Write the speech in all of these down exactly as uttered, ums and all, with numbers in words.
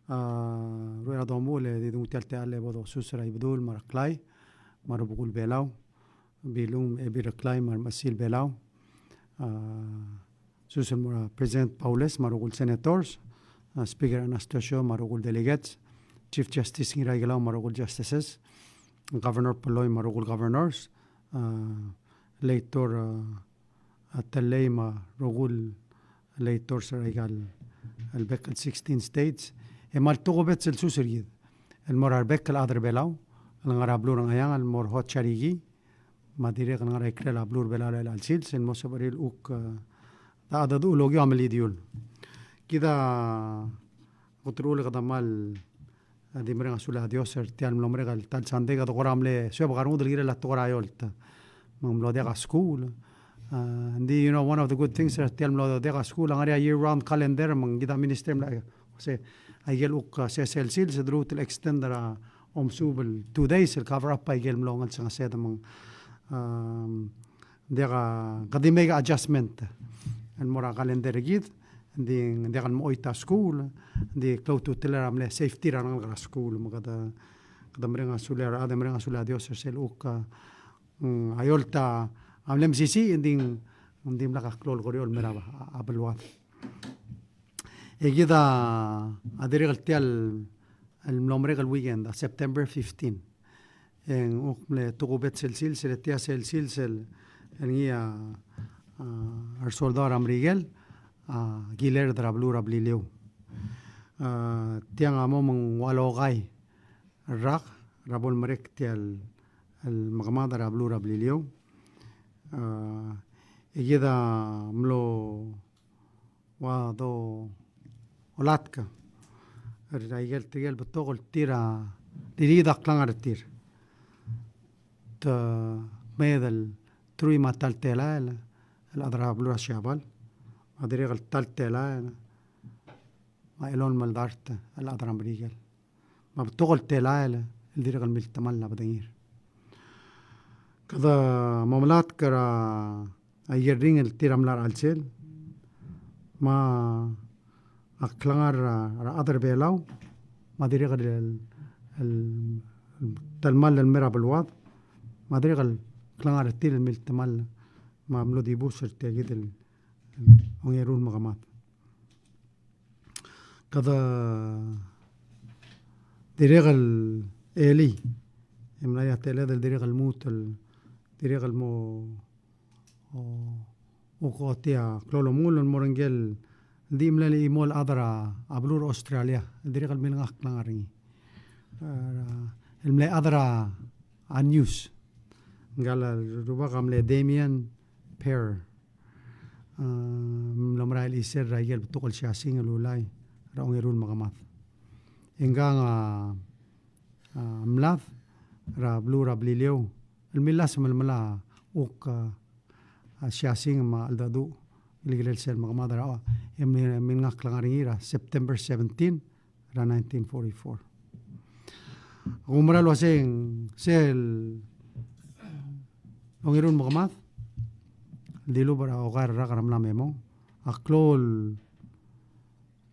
A, ruchei er a domuchel e di dunguu tia el techall e bo dosus er a Ibedul me a Reklai me a Rubekul Belau, Bilung, Ebil Reklai me a Remechesil Belau. A, sus el mo er a President Baules me a rokui el senators, a, Speaker Anastacio me a rokui el delegates, Chief Justice Ngiraikelau me a rokui el justices, Governor Polloi me a rokui el governors, a, Legislator, a, a Tellei me a rokui el legislators er aika el bek el sixteen states, e kmal tokubets el sus er kid el mo er a rebek el chad er a Belau el ngar er a beluu er a Ngcheangel el mo er a hots er a ikei, me a dirrek el ngar er a ikrel a beluu er a Belau er chelecha el sils, el mo sebechir el kuk, e, a, a dedu el okiu a melidiul. Kid a kot el uchul e kede kmal, e, di mereng a sulel a Dios er tia el mlo merek el ta el sandei, kede kora mle suebek a rengud el kirel a tekoi er a eolt. Me ng mlo diak a skuul. A, ng di, you know, one of the good things er tia el mlo diak a skuul, a ngar er ngii a year round calendar, me ng kid a minister el mla, se, aike el kuk, a, sesei el sils, se de lmuut el extend er a omesuub el two days, el cover up aike el mlo ngelsengesed me ng, um, diak a, kede make adjustment el mo er a calendar er kid, ng di, ng diak el mo choit a skuul, ng di klou a ultutelel er a mle safety er a rengalek er a skuul, me kede, kede mereng a sulel, a, kede mereng a sulel a Dios er sel kuk, a, mm, a eolt a mle mesisiich, ng di, ng dimlak a klou el kerior el mei er a, a, a beluad. E kid a, a dirrek el tia el, el mlo merek el weekend, a September fifteen. E ng kuk mle tokubets el sils, el tia sel sils el, el ngii a, a, a resoldau er a Merikel a kilerd er a beluu er a Beliliou. A, tiang a mo me ng ua lokai el rak er a bo lemerek tia el, el mekemad er a beluu er a Beliliou. A, e kid a mlo ua dolatk er aike el tirke el betok el tir a, ririkid a klengar er tir. Te kmeed el truich me a ta el telael el chad er a beluu er a Siabal, me a dirrek el ta el telael me a elolem el dart el chad er a Merikel. Me a betok el telael el dirrek el miltemall a bedengir. Kede mo melatk er a, aike el ringel el tir a mla er a chelsel, me a klengar er a, er a chad er a Belau, me a dirrek el, el, el telemall el mei er a beluad, me a dirrek el klengar er tir el miltemall, me a mlo dibus er tia kid el, el ongeru el mekemad. Kede dirrek el elii, e mla er ngii a techelled el dirrek el lmuut el dirrek el mo, o, ochotii a klou el omengull el mo er ngike el di mle chimo el chad er a beluu er a Australia, el dirrek el milengakl a klengar er ngii. A, el mle chad er a news. Ngka el rubak a mle Damien Perr. A, mlo merael er a chisel er aike el betok el siasing el ulai er a ongeru el mekemad. E ngkang a, a, mlad er a beluu er a Beliliou el millasem el mla kuk, a, a, siasing me a cheldecheduch el kirel sel mekemad er a, e mle, milengakl a klengar er ngii er a September seventeen, er a nineteen forty-four. Ak oumera el uasei sel ongeru el mekemad el dilubech er a okai er a rak er a mla me mong a klou el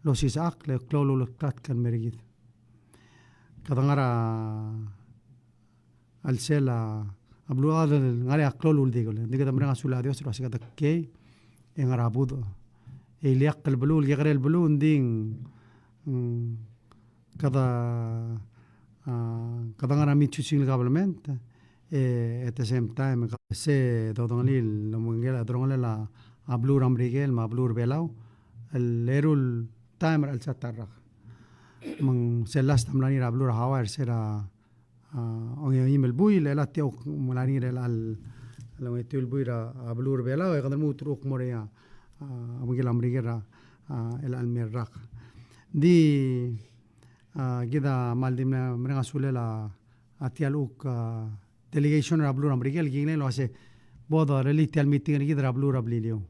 osisechakl, e klou el uleklatk el mei er kid. Kede ngar er a a chelsel a beluad el ngar er ngii a klou el uldikel. Ng di kede mereng a sulel a Dios el uasei kede kei e ngar er a budech. E ileakl el beluu, el kekerei el beluu, ng di, mm, kede, a, kede ngar er a mid-switching el government, e at the same time, se dodengelii el omengkel a delongelel a beluu er a Merikel me a beluu er a Belau el eru el taem er a chelsel a ta el rak. Me ng sel last a mla er ngii er a beluu er a Hawaii er se er a a, ongeim el buil, e le tia kuk mla er ngii er chelecha el, el ongetiu el buil er a, a, beluu er a Belau, e kede lmuut el kuk mo er a, a, obengkel a Merikel er a, a, chelecha el mei el rak. Ng di, a, kid a kmal di me, mereng a sulel a, a tia el kuk, a, delegation er a beluu er a Merikel, el kingellii el uasei bo derellii tia el meeting er kid er a beluu er a Beliliou.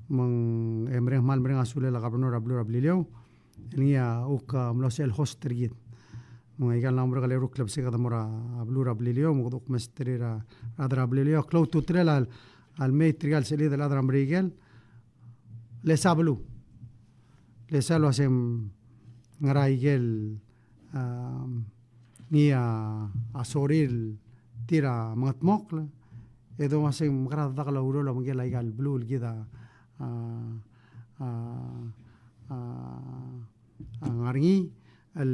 Me ng, e mereng, kmal mereng a sulel a governor er a beluu er a Beliliou, el ngii a kuk, a, mlo sebechel el host er kid. Me ng aika el mla mo merek el eru el klebesei e kede mo er a beluu er a Beliliou, me kede kuk mesterir a rechad er a Beliliou. A klou a ultutelel a, a lemei tirka el sechelid el chad er a Merikel, lesa beluu. Lesa el uasei, mm, ngar er a ikel, a, ngii a, a sorir tir a mengetmokl, e domes e ng mekera dedak el oureor el obengkel aika el beluu el kid a, a, a, a, a ngar er ngii el,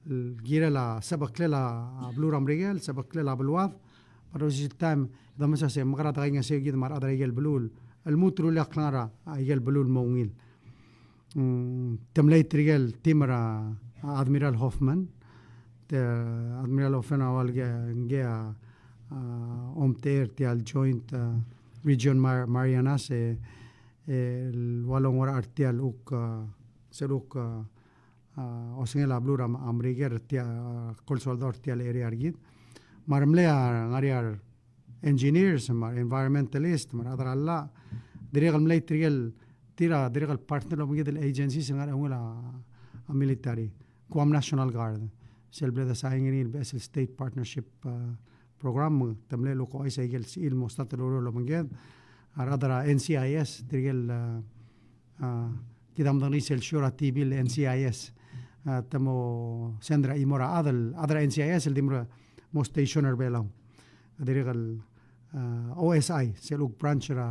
el kirel a sebecheklel a beluu er a Merikel, sebecheklel a beluad, me a domes el taem, domes e se mekera dekaingeseu kid me a rechad er a ikel beluu el lmuut el rullii a klengar er a ikel beluu el mo ungil. Mm, te mlei tirke el team er a, a Admiral Hoffman. Te Admiral Hoffman a ua el ke, ngke a, a, omtechei er tia el Joint, a, Region Mar-, Marianas, e, e, el ua longor er tia el uk, a, sel uk, a, a, osengel a beluu er a, a Merikel er tia, a, klsoldau er tia el area er kid. Me a remlei a ngar er ngii a engineers, me a environmentalist, me a rechad er a llach, dirrek el mlei tirke el, tir a dirrek el partner el obengkid el agencies el ngar er a eungel a, a military, Guam National Guard, sel bla de sign er ngii el beches el state partnership, a, program, me te mlei el uk ouchais a ikel, el mo start el oureor el obengked, a rechad er a N C I S, tirke el, a, a, kid a medengei sel show er a T V el N C I S. A, te mo send er a imo er a chad el, chad er a N C I S el di mo, mo station er a Belau. A dirrek el, a, O S I, sel uk branch er a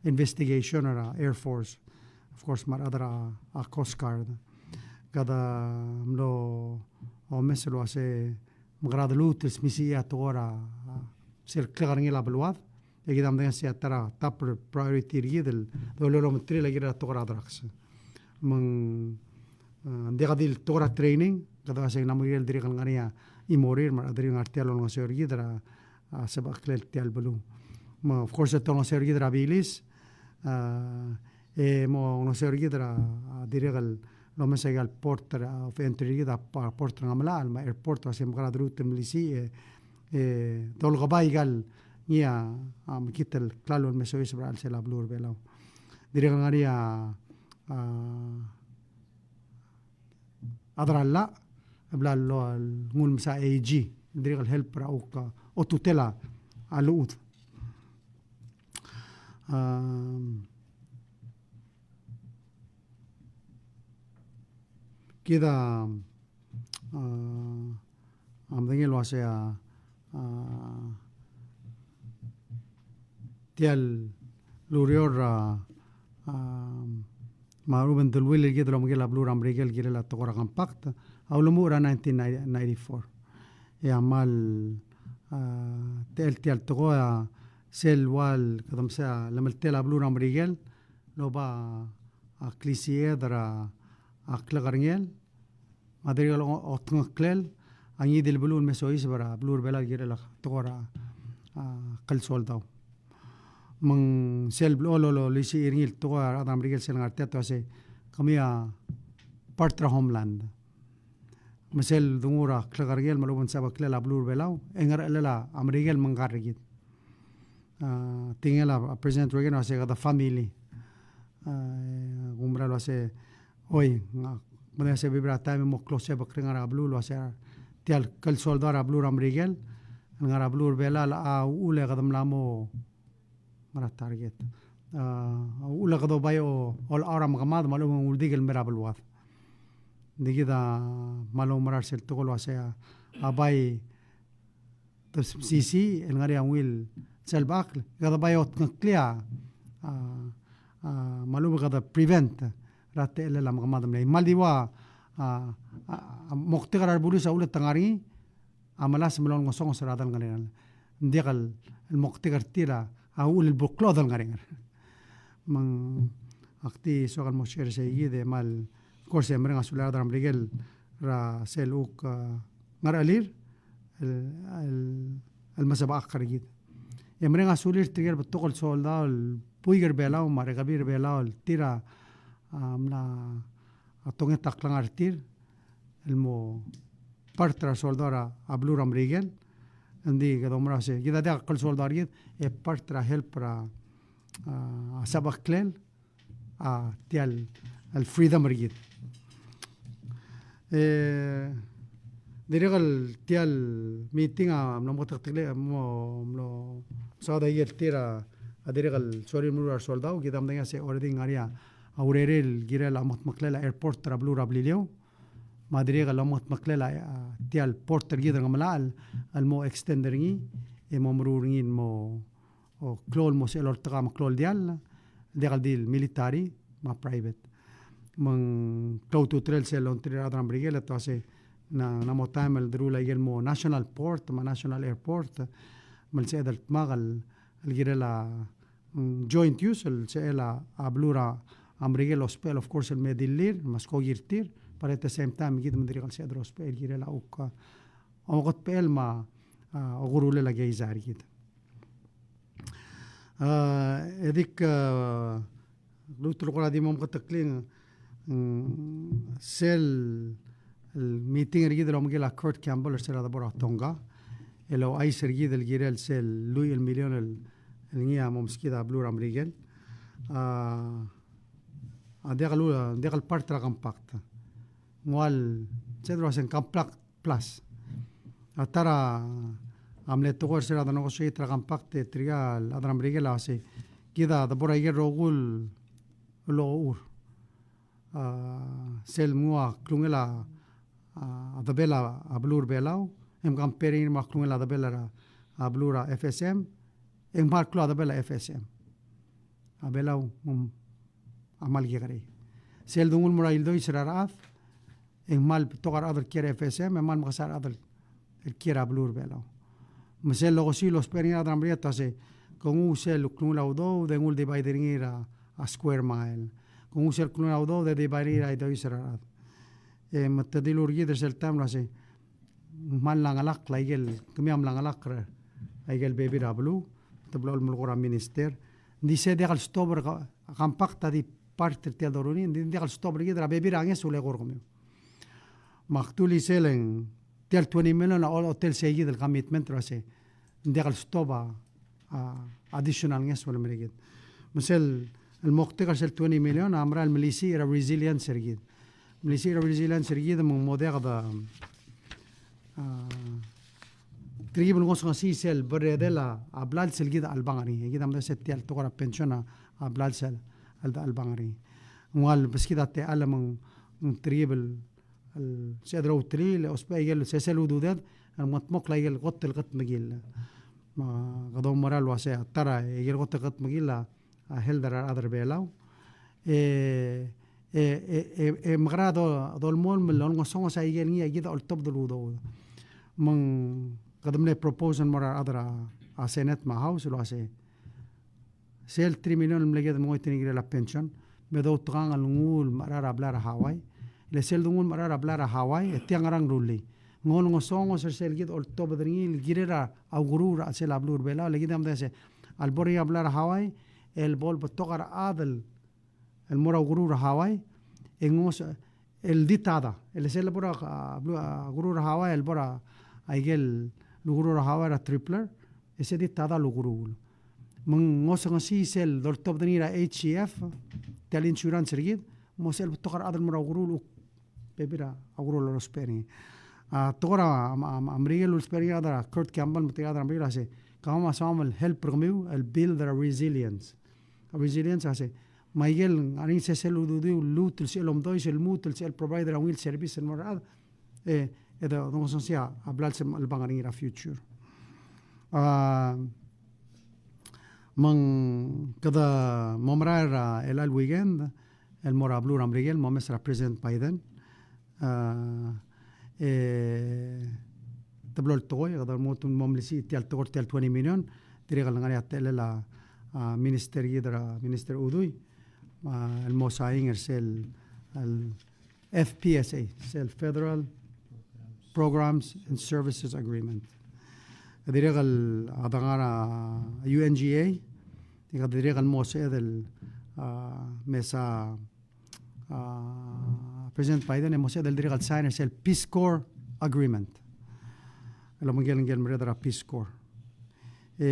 investigation er a Air Force. Of course, me a rechad er a, a Coast Guard. Kede mlo omes el uase mekera de lmuut el smisichii a tekoi er a, a, sel klekerngel a beluad. E kid a medengei se a ta er a top priority er kid el dololomterir a kirel a tekoi er a drugs. Me ng, a, ng diak di el tekoi er a training, kede uase ng mo kirel dirrek el ngar er ngii a chimorir, me a rechad er ngii a ngar tia el olengeseu er kid er a, a, sebecheklel tia el beluu. Me, of course, e te olengeseu er kid er a bilis, a, e mo olengeseu er kid er a, a, dirrek el lomes aika el port er a, of entry er kid a, a, port er a Ngemelachel, me a airport, a se mekera de lmuut el melisiich, e, e, dolkebai aika el ngii a, a, mekngit el klalo el mesoiseb er a chelsel a beluu er a Belau. Dirrek el ngar er ngii a, a, chad er a llach, a bla lo, nguu el mesa A G, dirrek el help er a uk, a, otutel a, a llechud. Am, kid a, a, a medengei el uase a, a, tia el ureor, a, a, me a lechub e ng deleuill er kid el obengkel a beluu er a Merikel el kirel a tekoi er a compact, a ulemuchel er a nineteen ninety-four. E a kmal, a, techel tia el tekoi a sel ua el kede mesa lemeltel a beluu er a Merikel, el oba a, a klisiched er a, a klekerngel, me a dirrek el o-, otngeklel a ngii di el beluu el mesoiseb er a beluu er a Belau el kirel a tekoi er a, a, klsoldau. Me ng sel blechoel el olisiich er ngii el tekoi a rechad er a Merikel sel ngar tia el uase kemiu a part er a homeland. Me sel donguu er a klekerngel me a lechub e ng sebecheklel a beluu er a Belau, e ngerechelel a Merikel me ng kar er kid. A, tekingel a President Reagan el uase kede family. A, e, kumerang el uase, oi, ng, me ng se bebil er a taem e mo klou sebechek er ngii er a beluu el uase tia el klsoldau er a beluu er a Merikel el ngar er a beluu er a Belau a uchul e kede mla mo mera target. A, uchul e kede bai o, olecholt er a mekemad me a lechub e ng uldik el mei er a beluad. Ng di kid a kmal oumerang er sel tekoi el uase a, a bai te mesisiich el ngar er ngii a ungil selbechakl, kede bai otngeklii a, a, me a lechub e kede prevent er a techellel a mekemad el mlei. Kmal di ua, a, a, a moktek er a rebulis a uchul e te ngar er ngii, a melasem el olengesonges er a delengerenger. Ng diak el, el moktek er tir a uchul el bo klou a delengerenger. Me ng ak di soak el mo share er sei kid e kmal, of course, e mereng a sulir a rechad er a Merikel er a sel uk, a, ngerechelir el, el, el mesebechakl er kid. E mereng a sulir tirke el betok el soldau el buik er a Belau me a rekebil er a Belau el tir a, a, mla, a, tonget a klengar er tir el mo part er a soldau er a beluu er a Merikel. Ng di kede oumera el uase kid a diak el klsoldau er kid, e part er a help er a, a, sebecheklel a tia el, el freedom er kid. E dirrek el tia el meeting a mlo meketeklii, mlo, mlo mesaod a ikel tir a, a dirrek el sorir el meruul a resoldau, kid a medengei el uase already ng ngar er ngii a urerel el kirel a mekmeklel a airport er a beluu er a Beliliou. Me a dirrek el omengetmeklel a, a, tia el port er kid er Ngemelachel el mo extend er ngii, e mo meruul er ngii el mo, o, klou el mo sebechel oltak me klou el diall, diak el di el military, me a private. Me ng klou a ultutelel sel longtirir a rechad er a Merikel, e te uase ng, ng mo taem el deruul a ikel mo national port, me a national airport, me le sebeched el dmak el, el kirel a, mm, joint use, el sebechel a, a beluu er a Merikel el ousbech, of course, el me dillir, me a skoki er tir, but at the same time, kid me ng dirrek el sebeched el ousbech, el kirel a uk, a, omekotbechel me a, a, okerulel a keizai er kid. A, e dik, a, lmuut el kora di mo meketeklii, mm, sel, el meeting er kid el omekel a Kurt Campbell er sel a debo er a Tonga, el ouchais er kid el kirel sel lluich el million el, el ngii a mo meskid a beluu er a Merikel. A, a diak el, diak el part er a compact. Ng ua el, se el uase ng compact plus. A ta er a mle tekoi er sel a de negotiate er a compact, e tirka el chad er a Merikel a uase, kid a debo er a ikel rokui el ochur. A, sel mnguu a klungel a, a, debel a, a beluu er a Belau, e ng compare er ngii me a klungel a debel a, a beluu er a F S M, e ng kmal klou a debel a F S M. A Belau, mm, a kmal kekerei. Sel donguu el mo er a ildois er a rechad, e ng kmal betok a rechad el kiei er a F S M, e ng kmal mekesai a rechad el kiei er a beluu er a Belau. Me sel lokesiu el ousbech er ngii a rechad er a Merikel a uase, ke nguu sel klungel a udoud, e nguu el divide er ngii er a, a square mile. Ke nguu sel klungel a udoud, e divide er ngii er a ildois er a rechad. E me te dilu er kid er sel taem el uase, ng kmal mla ngelakl a ikel, kemiu a mla ngelakl er a ikel bebil er a beluu, te blo el melekoi er a minister. Ng di se diak el stop er a, a compact a di part er tia el doruul er ngii, ng di diak el stop er kid er a bebil er a ngeso el eko er kemiu. Me ak dulii sel ng tia el twenty million a olechotel sei kid el commitment er a se ng diak el stop a, a, additional ngeso el mei er kid. Me sel, el moktek er sel twenty million a mera el melisiich er a resilience er kid. Melisiich er a resilience er kid me ng mo diak de, a, tirke el ngosengesii sel berredel a, a blals el kid a chelebangel er ngii. Kid a medengei se tia el tekoi er a pension a, a blals el, el, chelebangel er ngii. Ng ua el beskid a techall me ng, ng tirke el el sebeched el outelii, le ousbech a ikel sesei el ududed, el mengetmokl a ikel kot el ketmekill. Me kede oumera el uase a ta er a ikel kot el ketmekill a, a health er a rechad er a Belau. E, e, e, e, e mekera do, dolemolem el olengesonges a ikel ngii a kid a oltobed el udoud. Me ng kede mle propose el mo er a rechad er a, a Senate me a House el uase sel three million el mle kede mengoit er ngii el kirel a pension, me doutekangel el nguu el mechar a blai er a Hawaii. Le sel donguu el mechar a blai er a Hawaii, e tiang a ngerang rullii. Ng olengesonges er sel kid oltobed er ngii el kirel a ukeruul er a chelsel a beluu er a Belau, le kid a medengei se a lebo er ngii a blai er a Hawaii, el bo lebetok a rechad el el mo er a ukeruul er a Hawaii, e ng ngos-, el di tada, el sel lebo er a, a, blu-, a, ukeruul er a Hawaii, el bo er a, a ikel ukeruul er a Hawaii er a Tripler, e se di tada el ukeruul. Me ng ngosengesii sel doltobed er ngii er a H C F, tia el insurance er kid, mo sel betok a rechad el mo er a ukeruul, uk bebil er a ukeruul el lousbech er ngii. A, tekoi er a, a, a, a Merikel el lousbech er ngii a rechad er a Kurt Campbell, me tirka el chad er a Merikel a se, kemam a soam el help er kemiu, el build er a resilience. A resilience a se, me a ikel ngar er ngii sesei el ududiu el lmuut el sel omdois, el lmuut el sel provide er a ungil service el mo er a rechad, e, e de, dongesongesii a blals el chelebangel er ngii er a future. A, me ng kede mo merael er a, el chelecha el weekend, el mo er a beluu er a Merikel, mo omes er a President Biden. A, e, teblo el tekoi, kede mo, mo melisiich tia el tekoi er tia el twenty million, dirrek el ngar er ngii a techellel a, a, minister kid er a, Minister Udui, a, el mo sain er sel, el F P S A, sel Federal Programs and Services Agreement. Dirrek el, a, dengar er a U N G A, dirrek el mo sebeched el, a, mesa a, President Biden, e mo sebeched el dirrek el sign er sel Peace Corps Agreement. El obengkel ngike el merreder er a Peace Corps. E,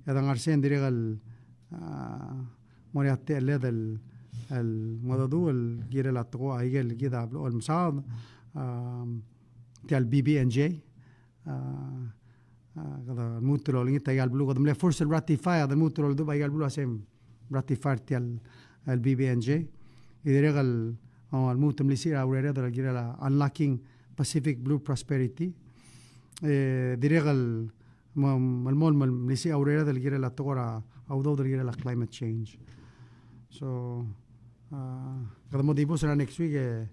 e a dengar sei e ng dirrek el, a, mo er ngii a techelled el, el mengedecheduch el kirel a tekoi a ikel kid a blechoel mesaod, a, tia el B B N J, a, a, kede lmuut el olengit a ikal beluu, kede mle first el ratify, a kede lmuut el oldubech a ikal beluu a se ratify er tia el, el B B N J. E dirrek el a lmuut el melisiich er a urered el kirel a Unlocking Pacific Blue Prosperity. E dirrek el mo, mo, mo melisiich a urered el kirel a tekoi er a udoud el kirel a climate change. So, a, kede mo dibus er a next week, e,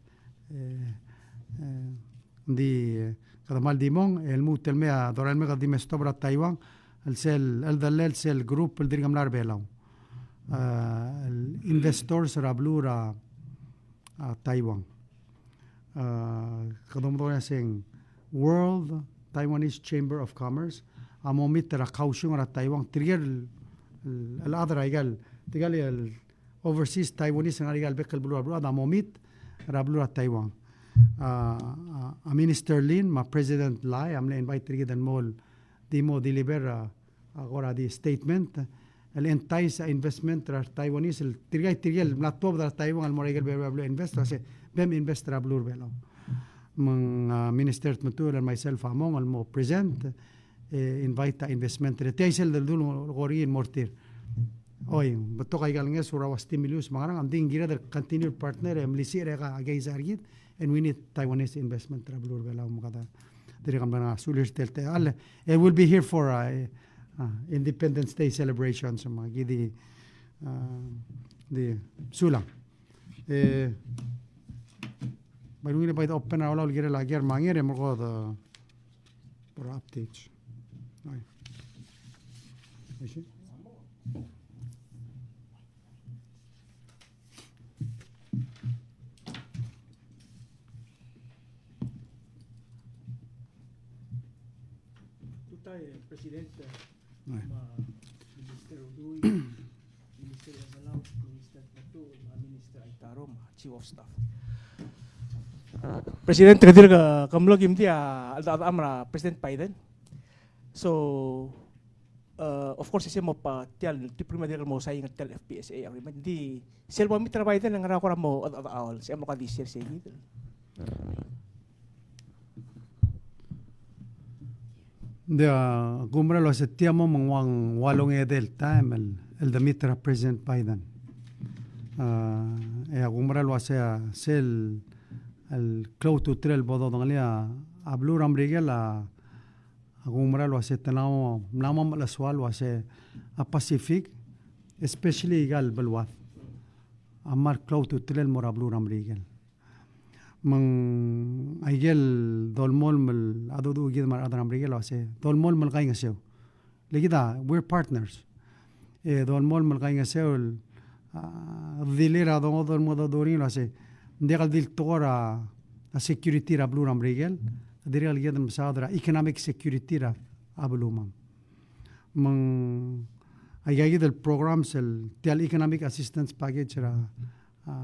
e, e, ng di, e, kede kmal di mong, e lmuut el mei a dorael el mei kede di mestop er a Taiwan, el sel, el cheldellel sel group el dirk mla er a Belau. A, el investors er a beluu er a, a, Taiwan. A, kede mo dmu er a se ng World Taiwanese Chamber of Commerce, a mo meet er a Kaohsiung er a Taiwan, tirke el, el, el other, aika el, tirke el overseas Taiwanese, ngar er aika el bek el beluu er a beluu, a mo meet er a beluu er a Taiwan. A, a, a Minister Lin, me a President Lai, a mle invite er kid el mo, di mo deliver, a, a kora di statement, el entice a investment er a Taiwanese, el tirke, tirke el mla tuobed er a Taiwan el mo er aike el beluu el invest, el uase, bem invest er a beluu er a Belau. Me ng, a, Minister Tmetuchl el myself a mong el mo present, e, invite a investment er tia. Tia sel deldul el kora el mo er tir. Oi, betok aika el ngeso er a ua stimulus me a ngerang, a ng di kired el continue partner, e melisiich er aika a keizai er kid, and we need Taiwanese investment er a beluu er a Belau me kede dirrek el mla er a sulir er tia el techall. E, we'll be here for, uh, uh, Independence Day celebrations, me aki di, uh, di sulang. E, bai ungil e bai open er a ulaol el kirel a ker me a nger e merekong, uh, for updates. Oi. Oi, si. Tutai, President, oi, me a Minister Udui, Minister Evelau, Minister Tmetuchl, me a Minister Aitaro, me a Chief of Staff. President, ke dirk, ke mlo kim di a, a, a, a President Biden. So, uh, of course, se mo pa tia el, tia el primero el mo sign er tia el F P S A agreement. Di, sel bo meet er a Biden, ngera kora mo, a, a, a, se mo ka di share se kid. Ng di, a, kumerang el uase tia mo me ng ua, ua longedei el taem el, el de meet er a President Biden. A, e a kumerang el uase a sel, el klou a ultutelel el bo dodengelii a, a beluu er a Merikel a, a kumerang el uase te mla mo, mla mo melesoal el uase a Pacific, especially aika el beluad, a mle klou a ultutelel el mo er a beluu er a Merikel. Me ng aike el dolemolem el a dodu kid me a rechad er a Merikel el uase dolemolem el kaingeseu. Le kid a, we're partners. E dolemolem el kaingeseu el, a, dilu er a dongodech el mo dodu er ngii el uase ng diak el di le tekoi er a, a security er a beluu er a Merikel, dirrek el kid el mesaod er a economic security er a, a belumam. Me ng aika kid el programs el tia el economic assistance package er a, a,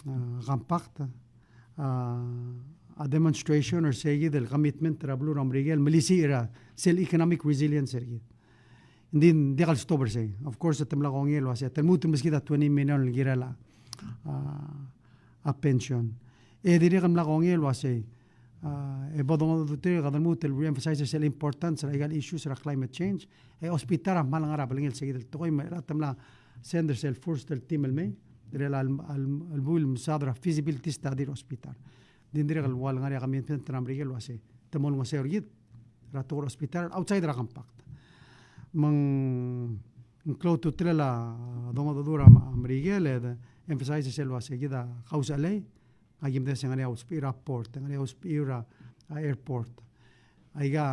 a, Compact, a, a demonstration er se kid el commitment er a beluu er a Merikel el melisiich er a sel economic resilience er kid. Ng di ng diak el stop er sei. Of course, te mla kongei el uase te lmuut el meskid a twenty million el kirel a, a, a pension. E dirrek el mla kongei el uase, a, e bo dongodech er tir, kede lmuut el re-emphasize er sel importance er aika el issues er a climate change. E hospital a kmal ngar er a belngel se kid el tekoi me a te mla send er sel first el team el mei, dirrek el, el, el buil el mesaod er a feasibility study er a hospital. Ng di ng dirrek el ua el ngar er ngii a commitment er a Merikel el uase te mo olengeseu er kid er a tekoi er a hospital outside er a Compact. Me ng klou a ultutelel a dongodech er a Merikel el emphasize er sel uase kid a kausechelei, aki mesa e ng ngar er ngii a usbechir a port, ng ngar er ngii a usbechir a, a airport. Aika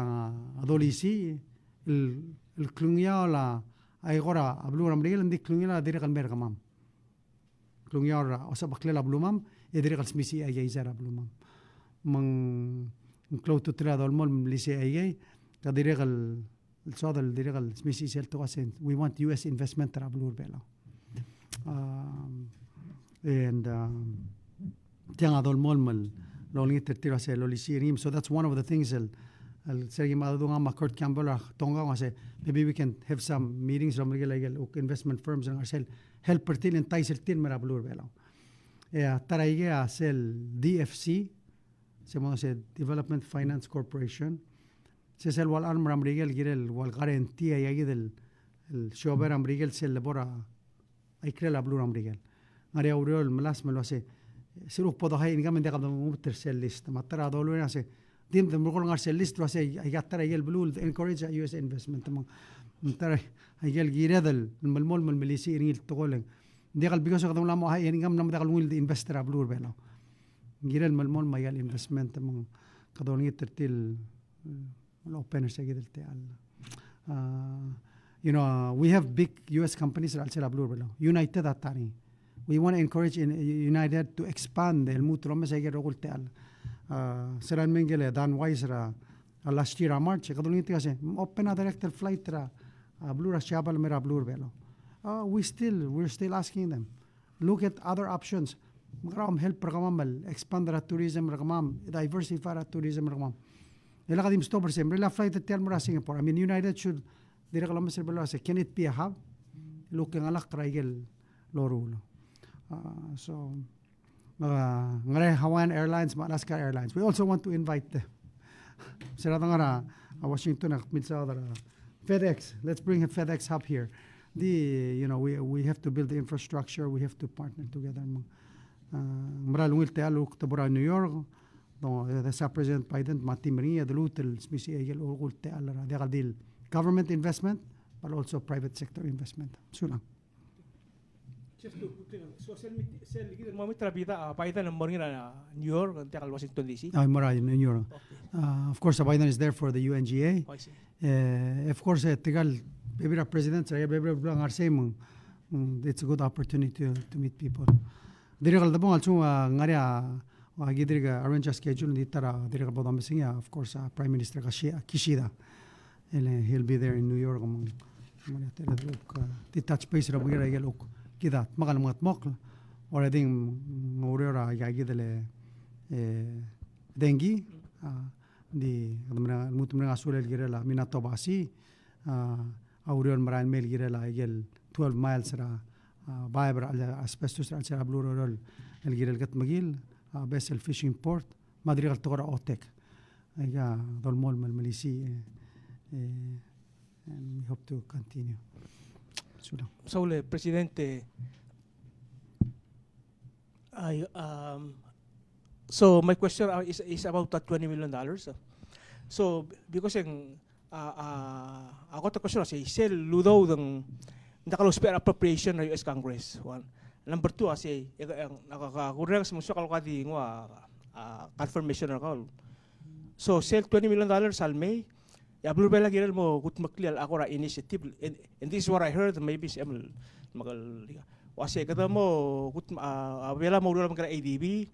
a dolisiich el, el klungiaol a, a eko er a beluu er a Merikel, ng di klungiaol a dirrek el mei er kemam. Klungiaol er a osebeklel a belumam, e dirrek el smisichii a keizai er a belumam. Me ng klou a ultutelel a dolemolem el melisiich a ikei, kede dirrek el, el soad el dirrek el smisichii sel tekoi el uase, we want U S investment er a beluu er a Belau. Um, and, um, tiang a dolemolem el olengit er tir el uase lolisiich er ngii. So that's one of the things el, el se er a ki mla dodengei me a Kurt Campbell er a Tonga el uase maybe we can have some meetings el omerikel a ikel investment firms el ngar er sel help er tir el entice er tir el mei er a beluu er a Belau. E a ta er a ikei a sel D F C, se mo se Development Finance Corporation, se sel ua el arm er a Merikel el kirel ua el guarantee a ikakid el, el siobai er a Merikel sel lebo er a a ikrel a beluu er a Merikel. Ng ngar er ngii a ureor el melasem el uase se el kuk bo de high income e ng diak el mengubet er sel list. Me a ta er a dolung e ng se, di me de merekong el ngar sel list el uasei, aika ta er a ikel beluu el encourage a U S investment. Me ng ta er a ikel kired el melemolem el melisiich er ngii el tekoi el ng diak el because kede mla mo high income, ng mla mo diak el ungil el de invest er a beluu er a Belau. Ng kirel el melemolem a ikel investment me ng kede olengit er tir el el open er se kid el techall. Uh, you know, uh, we have big U S companies er a chelsel a beluu er a Belau. United a ta er ngii. We want to encourage in, United to expand el lmuut el omes a ikel rokui el techall. Uh, se er a mei ngike el Dan Weiss er a, a last year a March, e kede olengit el uasei, open a direct el flight er a, a beluu er a Siabal el mei er a beluu er a Belau. Uh, we still, we're still asking them. Look at other options. Me kede mo help er kemam el expand er a tourism er kemam, diversify er a tourism er kemam. E le kede di mstop er sei, me ng mle flight er tia el mo er a Singapore. I mean, United should dirrek el omes er a Belau el uasei, can it be a hub? Look e ng ngalek er a ikel loruul. Uh, so, uh, ngar er ngii a Hawaiian Airlines, me a Alaska Airlines. We also want to invite them. Se er a dengar er a, a Washington, a milsaod er a FedEx. Let's bring a FedEx hub here. The, you know, we, we have to build the infrastructure, we have to partner together. Me ng, uh, mera el ungil techall el kuk de bo er a New York, no, e, e se a President Biden me a team er ngii a deluut el smisichii a ikel rokui el techall er a diak el di el government investment, but also private sector investment. Sulang. Just to quickly, so sel mit-, sel kid el mo meet er a Biden, a Biden el mo er ngii er a New York, ng diak el Washington D C? A, mo er a New York. Okay. Uh, of course, Biden is there for the U N G A. Oh, I see. Eh, of course, eh, tirka el bebil er a president, se er a bebil er a ngar sei me ng, mm, it's a good opportunity to, to meet people. Dirrek el debong a lsekum, ah, ngar er ngii a, a ki dirk arrange a schedule, ng di ta er a dirrek el bo domes er ngii, ah, of course, ah, Prime Minister Kashi-, Kishida. El, eh, he'll be there in New York, me ng, me ng, te, te, uh, di touch base er a bek er a ikel kuk kid a dmak el mengetmokl, already ng oureor er a ika kid el, eh, dengki, ah, di, kede mereng, lmuut el mereng a sulel el kirel a Minatobashi, ah, a ureor el merael mei el kirel a ikel twelve miles er a, ah, baeb er a, asbestos er a chelsel a beluu er a Oreor el kirel ketmekil, ah, beches el fishing port, me a dirrek el tekoi er a OTEC. Aika dolemolem el melisiich, eh, eh, and we hope to continue. Sulang. Saul, Presidente, I, um, so my question, uh, is, is about the twenty million dollars, uh. So, because ng, uh, uh, a kot el question a sei, sel udoud e ng diak lousbech er a appropriation er a U S Congress, one. Number two a sei, e, e, a, a, a, kurrenges me ng soak el ko di nguu a, a, confirmation er kau. So, sel twenty million dollars a le mei, e a beluu er a Belau a kirel mo kudmeklii a kora initiative. And, and this is what I heard, maybe sebechem el, me kede, uasei kede mo kut-, a, a Belau a mo uriul el obengkel a A D B,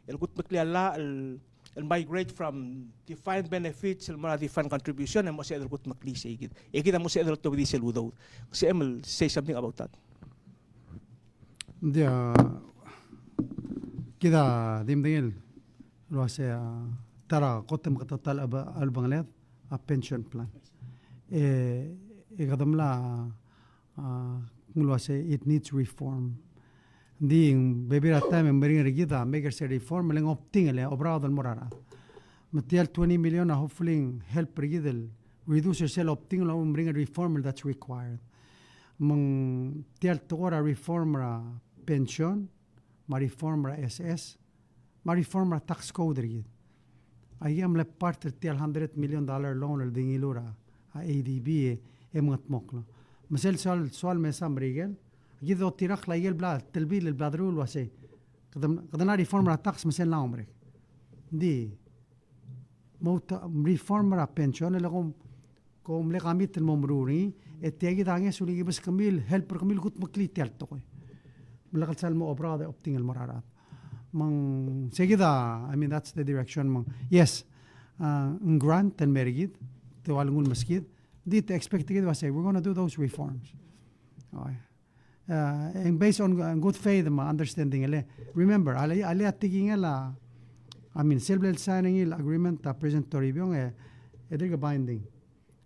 el kudmeklii a llach el, el migrate from defined benefits el mo er a defined contribution, e mo sebeched el kudmeklii sei kid. E kid a mo sebeched el otobedii sel udoud. Sebechem el say something about that. Ng di, a, kid a di medengei el uasei, a, ta er a kot el meketeketang el, a, olengeled a pension plan. E, e kede mla, a, ng uasei it needs reform. Ng di, bebil er a taem e ng meringel er kid a make er sel reform, e le ng opting el oberaod el mo er a rechad. Me tia el twenty million a hopefully ng help er kid el reduce er sel opting el meringel reform that's required. Me ng tia el tekoi er a reform er a pension, me a reform er a S S, me a reform er a tax code er kid. Aika a mle part er tia el hundred million dollar loan el di ngiluu er a, a ADB e, e mengetmokl. Me sel soal, soal mesa Merikel, kid a otirakl a ikel bla, telbiil el bla deruul el uasei, kede, kede mla reform er a tax me sel mla mo merek. Ng di, mo ta-, reform er a pension, e le kom, kom mle commit el mo meruul er ngii, e tia kid a ngeso el ki meskemiu el help er kemiu el kudmeklii tia el tekoi. Me lak el sal mo oberaod e opting el mo er a rechad. Me ng, se kid a, I mean, that's the direction me ng. Yes, a, ng grant el mei er kid, te ua lenguu el meskid, di te expect kid el uasei, we're gonna do those reforms. Okay. Uh, and based on, uh, good faith me a understanding, ele, remember, a le, a le a tekingel a, I mean, sel bla el sign er ngii el agreement a President Toribiong, e, e dirk binding.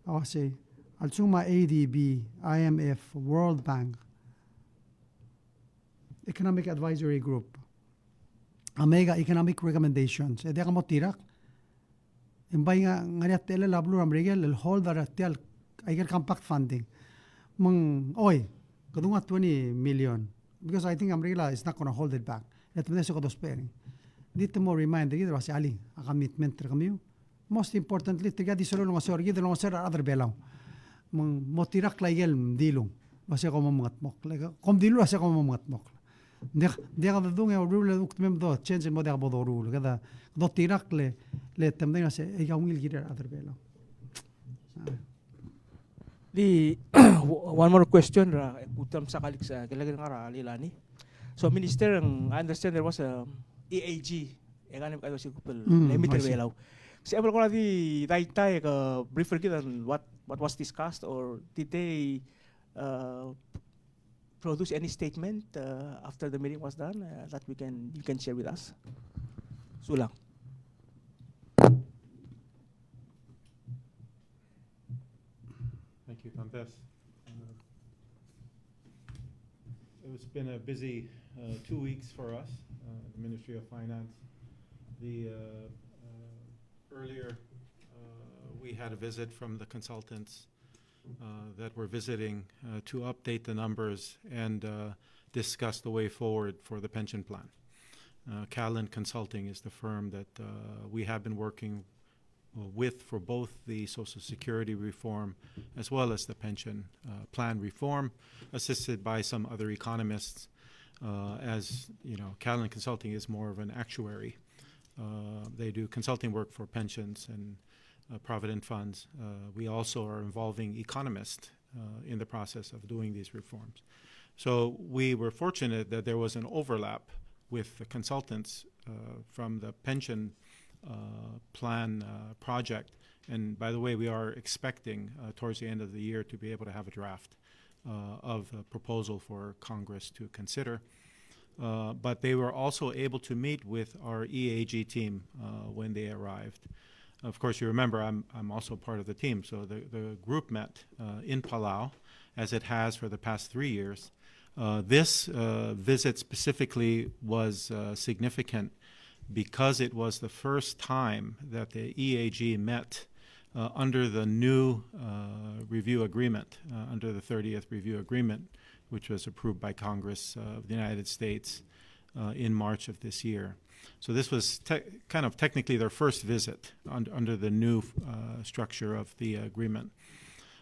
A uasei, a lsekum a ADB, IMF, World Bank, Economic Advisory Group, a make a economic recommendations, e diak a mo tirakl, e ng bai ngar, ngar er ngii a techellel a beluu er a Merikel el hold er tia el, aike el compact funding. Me ng, oi, kede nguu a twenty million. Because I think a Merikel is not gonna hold it back. E te medengei se kede ousbech er ngii. Di te mo remind er kid el uasei alii, a commitment er kemiu. Most importantly, tirka di sel olengeseu er kid el olengeseu er a rechad er a Belau. Me ng mo tirakl a ikel mdilung el uasei kom mo mengetmokl. Kom dilu el uasei kom mo mengetmokl. Ng diak, ng diak dedung e oruul e kuk te mei me do change el mo diak bo doruul. Kede, kede tirakl le, le te medengei el uasei, e kau ungil kirir a rechad er a Belau. Ah. Di, one more question er a, e kuk te msa kalik se, kele ngar er a Leilani. So, Minister, I understand there was a E A G, Economic Advisory Group, mm, lemit er a Belau. Se el kora di daitai ke brief er kid on what, what was discussed, or did they, uh, produce any statement, uh, after the meeting was done, uh, that we can, you can share with us? Sulang. Thank you, Dantes. Uh, it's been a busy, uh, two weeks for us, uh, the Ministry of Finance. The, uh, uh, earlier, uh, we had a visit from the consultants, uh, that were visiting, uh, to update the numbers and, uh, discuss the way forward for the pension plan. Uh, Catalin Consulting is the firm that, uh, we have been working uh, with for both the Social Security reform as well as the pension, uh, plan reform, assisted by some other economists. Uh, as you know, Catalin Consulting is more of an actuary. Uh, they do consulting work for pensions and, uh, provident funds. Uh, we also are involving economists uh, in the process of doing these reforms. So we were fortunate that there was an overlap with the consultants, uh, from the pension, uh, plan, uh, project. And by the way, we are expecting, uh, towards the end of the year to be able to have a draft, uh, of a proposal for Congress to consider. Uh, but they were also able to meet with our E A G team, uh, when they arrived. Of course, you remember I'm, I'm also part of the team. So the, the group met, uh, in Palau, as it has for the past three years. Uh, this, uh, visit specifically was, uh, significant because it was the first time that the E A G met, uh, under the new, uh, review agreement, uh, under the thirtieth review agreement, which was approved by Congress, uh, of the United States, uh, in March of this year. So this was te-, kind of technically their first visit un-, under the new, uh, structure of the agreement.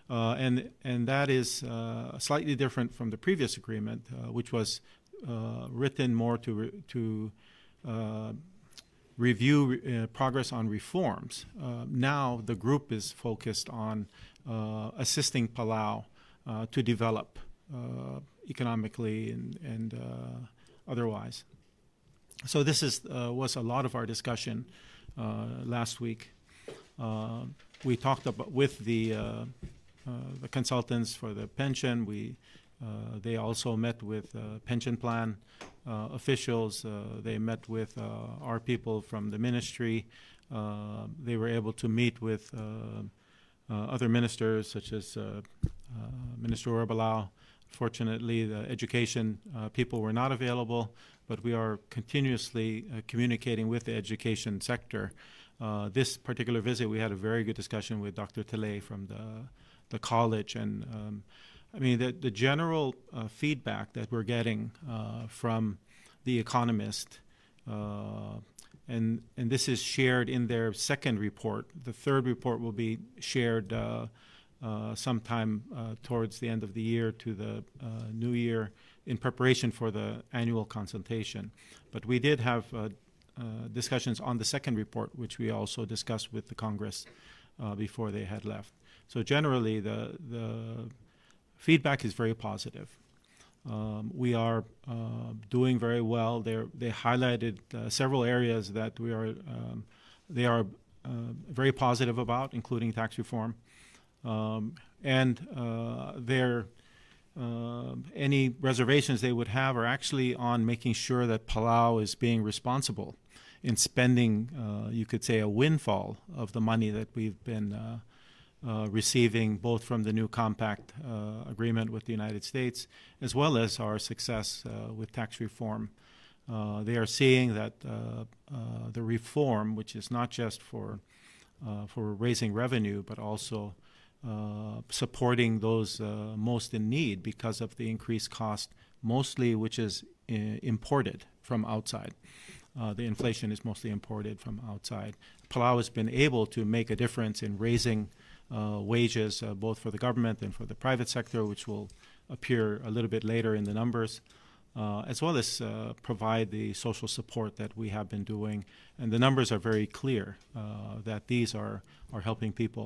Uh, and, and that is, uh, slightly different from the previous agreement, uh, which was, uh, written more to re-, to, uh, review re-, uh, progress on reforms. Uh, now the group is focused on, uh, assisting Palau, uh, to develop, uh, economically and, and, uh, otherwise. So this is, uh, was a lot of our discussion, uh, last week. Uh, we talked about, with the, uh, uh, the consultants for the pension. We, uh, they also met with, uh, pension plan, uh, officials. Uh, they met with, uh, our people from the ministry. Uh, they were able to meet with, uh, uh, other ministers, such as, uh, uh, Minister Rebolledo. Fortunately, the education, uh, people were not available, but we are continuously, uh, communicating with the education sector. Uh, this particular visit, we had a very good discussion with Doctor Tellei from the, the college. And, um, I mean, the, the general, uh, feedback that we're getting, uh, from the economist, uh, and, and this is shared in their second report. The third report will be shared, uh, uh, sometime, uh, towards the end of the year to the, uh, new year in preparation for the annual consultation. But we did have, uh, uh, discussions on the second report, which we also discussed with the Congress, uh, before they had left. So generally, the, the feedback is very positive. Um, we are, uh, doing very well. They're, they highlighted, uh, several areas that we are, um, they are, uh, very positive about, including tax reform. Um, and, uh, their, uh, any reservations they would have are actually on making sure that Palau is being responsible in spending, uh, you could say, a windfall of the money that we've been, uh, uh, receiving both from the new compact, uh, agreement with the United States, as well as our success, uh, with tax reform. Uh, they are seeing that, uh, uh, the reform, which is not just for, uh, for raising revenue, but also, uh, supporting those, uh, most in need because of the increased cost, mostly which is, uh, imported from outside. Uh, the inflation is mostly imported from outside. Palau has been able to make a difference in raising uh, wages, uh, both for the government and for the private sector, which will appear a little bit later in the numbers, uh, as well as uh, provide the social support that we have been doing. And the numbers are very clear uh, that these are, are helping people.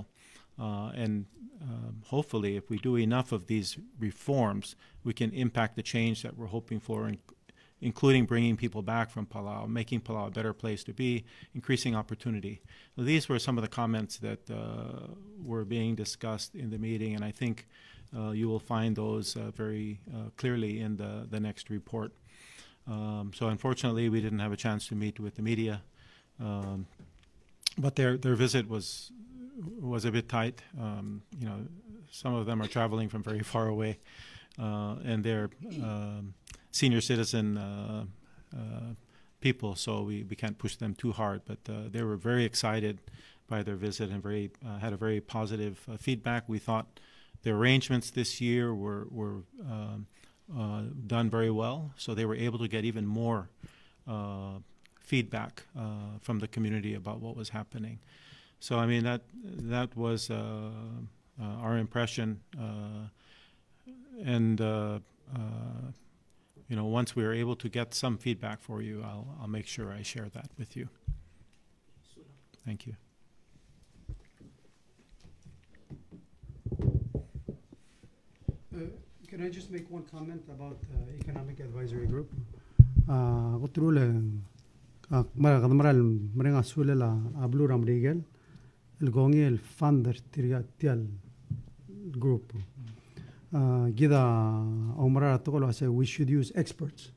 Uh, and um, hopefully, if we do enough of these reforms, we can impact the change that we're hoping for, in, including bringing people back from Palau, making Palau a better place to be, increasing opportunity. These were some of the comments that uh, were being discussed in the meeting, and I think uh, you will find those uh, very uh, clearly in the, the next report. Um, so unfortunately, we didn't have a chance to meet with the media. Um, but their, their visit was, was a bit tight. Um, you know, some of them are traveling from very far away, uh, and they're um, senior citizen uh, uh, people, so we, we can't push them too hard. But uh, they were very excited by their visit and very uh, had a very positive uh, feedback. We thought the arrangements this year were, were um, uh, done very well, so they were able to get even more uh, feedback uh, from the community about what was happening. So I mean, that, that was uh, uh, our impression, uh, and uh, uh, you know, once we are able to get some feedback for you, I'll, I'll make sure I share that with you. Thank you. Uh, can I just make one comment about uh, Economic Advisory Group? Uh, kot el, uh, mera, kede mera el mereng a sulel a, a beluu er a Merikel el kongei el fund er tirka, tia el group. Uh, kid a oumera er a tekoi el uase we should use experts.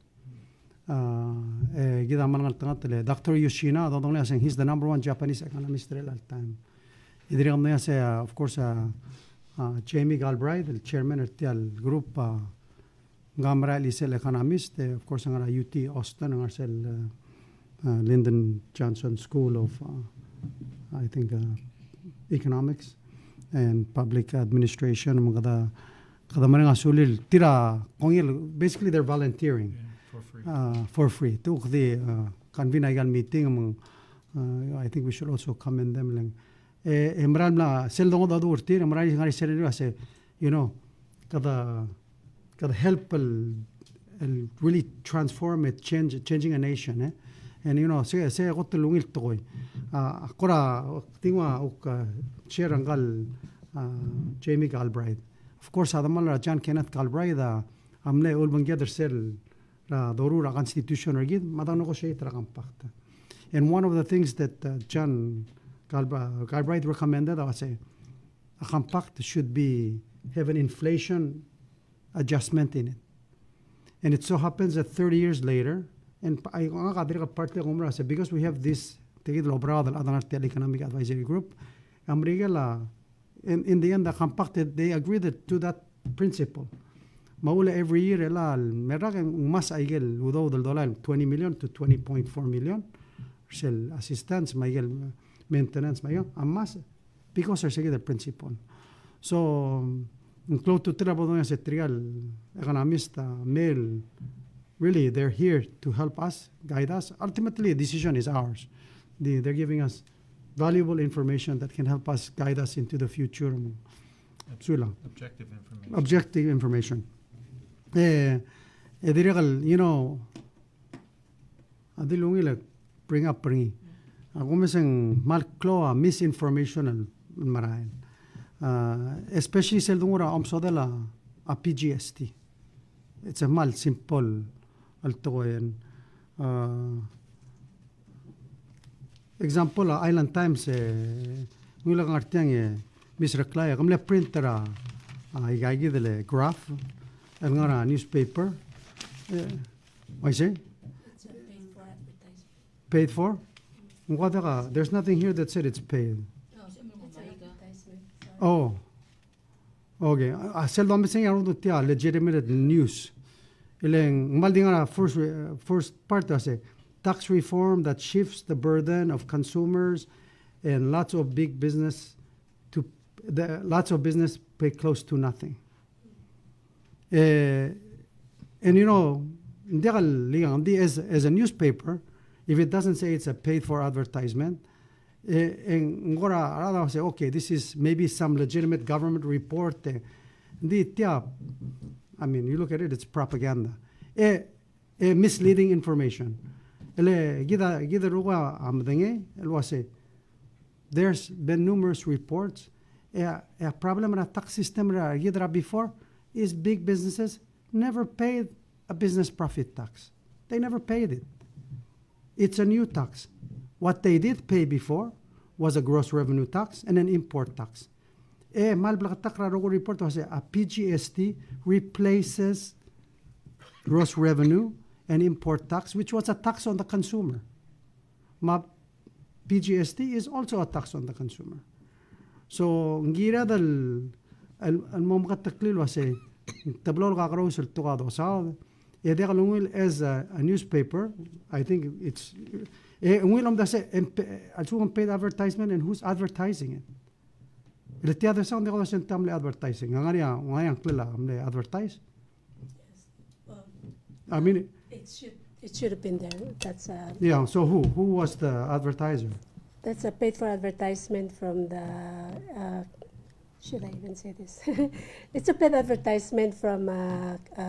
Uh, e kid a mle ngeltengat el Doctor Yoshina, a dodengelii a se he's the number one Japanese economist er chelecha el taem. E dirrek el mle uase, uh, of course, uh, uh, Jamie Galbraith, el chairman er tia el group, uh, ng mera el chisel economist, e, of course, ngar er a U T Austin, ngar er sel, uh, uh, Lyndon Johnson School of, uh, I think, uh, Economics and Public Administration, me kede, kede mereng a sulel tir a kongei el, basically they're volunteering. Yeah, for free. Uh, for free. Te kuk di, uh, convene aika el meeting, me, uh, I think we should also commend them, le ng, e, e mera el mla, sel dongedecheduch er tir, e mera el ngar er sel, a se, you know, kede, kede help el, el really transform it, change, changing a nation, e. And, you know, se, se kot el ungil tekoi. A, a kora, tingua, uk, a, share er ngka el, a, Jamie Galbraith. Of course, a demal er a John Kenneth Galbraith, a, a mle ulebengked er sel er a doruul er a Constitution er kid, me a dang negotiate er a Compact. And one of the things that, uh, John Galbra-, Galbraith recommended, a se, a Compact should be, have an inflation adjustment in it. And it so happens that thirty years later, and pa-, a, ngak a dirrek el part el kmo er a se, because we have this, tia kid el oberaod el chad el ngar er tia el Economic Advisory Group, a Merikel a, in, in the end, a Compact, they agreed to that principle. Me a uchul e every year e chelecha el me er a rak e ng ngmasech aike el udoud el dolai, twenty million to twenty point four million, er sel assistance, me aike el maintenance, me aike a ngmasech, because er se kid el principle. So, ng klou a ultutelel a bo dodengei a se tirka el economist, a, mle, really, they're here to help us, guide us. Ultimately, the decision is ours. The, they're giving us valuable information that can help us, guide us into the future. Sulang. Objective information. Objective information. E, e dirrek el, you know, a di ungil el bring up er ngii. A kumes e ng kmal klou a misinformation el merael. Uh, especially sel donguu er a omesodel a, a P G S T. It's a kmal simple el tekoi. Uh, example, a Island Times, e, ng ua ngar tiang e, Miss Reklai, ke mle print er a, a, aika kid el graph el ngar er a newspaper. E, uaisei? Paid for? Ng ua diak a, there's nothing here that said it's paid. Oh. Okay, a, a sel domes e ng ngar er ngii a legitimate news. E le ng kmal di ngar er a first re-, first part a se, tax reform that shifts the burden of consumers and lots of big business to the, lots of business pay close to nothing. E, and you know, Ng diak el, ng di as, as a newspaper, if it doesn't say it's a paid for advertisement, e, e ng kora a rechad a uase, okay, this is maybe some legitimate government report, e. Ng di tia, I mean, you look at it, it's propaganda. E, e misleading information. E le kid a, kid a rokui a medengei el uase, there's been numerous reports. E a, e a problem er a tax system er a kid er a before is big businesses never paid a business profit tax. They never paid it. It's a new tax. What they did pay before was a gross revenue tax and an import tax. E kmal bleketakl er a rokui el report a uase a P G S T replaces gross revenue and import tax, which was a tax on the consumer. Me a P G S T is also a tax on the consumer. So, ng kired el, el, el mo meketeklii el uase, teblo el kakerous el tuka dosaod, e diak el ungil as a, a newspaper, I think it's, e ungil omdasu e, a lsekum ng paid advertisement and who's advertising it. Le tia dosaod ng diak el uase ng tia mle advertising. Ng ngar er ngii a, ng ngar er ngii a ngklel a mle advertise. I mean, It should, it should have been there. That's, uh, yeah, so who, who was the advertiser? That's a paid for advertisement from the, uh, should I even say this? It's a paid advertisement from, uh, uh,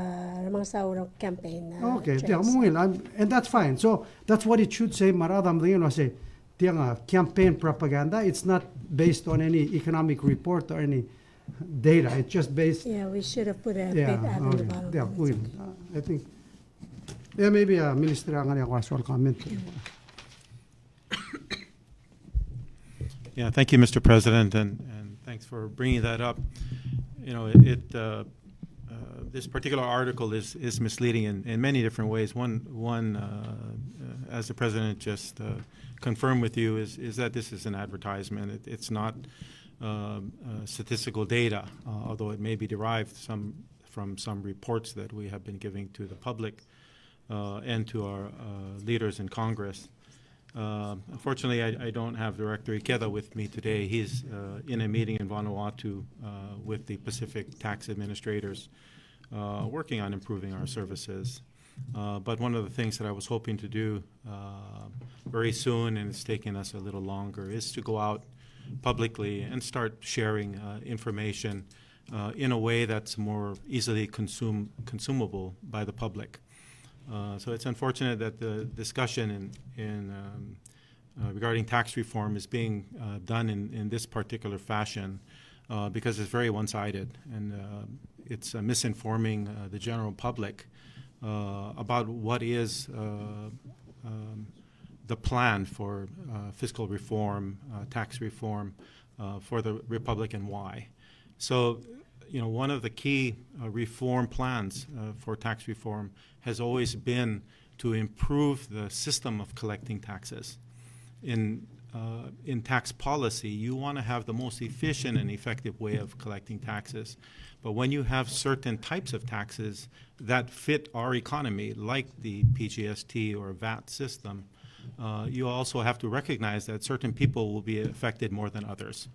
Remengesau Urong campaign, uh, Okay, yeah, trails. Well, I'm, and that's fine. So that's what it should say, me a rechad a medengei el uase, tiang a campaign propaganda. It's not based on any economic report or any data. It's just based Yeah, we should have put a Yeah, paid ad on the okay. Bottom. Yeah, It's we, okay. Uh, I think, yeah, maybe, uh, Minister a ngar er ngii a soal comment. Yeah, thank you, Mister President, and, and thanks for bringing that up. You know, it, it, uh, uh, this particular article is, is misleading in, in many different ways. One, one, uh, uh, as the President just, uh, confirmed with you, is, is that this is an advertisement. It, it's not, um, uh, statistical data, uh, although it may be derived some, from some reports that we have been giving to the public, uh, and to our, uh, leaders in Congress. Uh, unfortunately, I, I don't have Director Ikeda with me today. He's, uh, in a meeting in Vanuatu, uh, with the Pacific tax administrators, uh, working on improving our services. Uh, but one of the things that I was hoping to do, uh, very soon, and it's taking us a little longer, is to go out publicly and start sharing, uh, information, uh, in a way that's more easily consume, consumable by the public. Uh, so it's unfortunate that the discussion in, in, um, uh, regarding tax reform is being, uh, done in, in this particular fashion, uh, because it's very one-sided, and, uh, it's, uh, misinforming, uh, the general public, uh, about what is, uh, um, the plan for, uh, fiscal reform, uh, tax reform, uh, for the Republic and why. So, you know, one of the key, uh, reform plans, uh, for tax reform has always been to improve the system of collecting taxes. In, uh, in tax policy, you want to have the most efficient and effective way of collecting taxes. But when you have certain types of taxes that fit our economy, like the P G S T or vat system, uh, you also have to recognize that certain people will be affected more than others.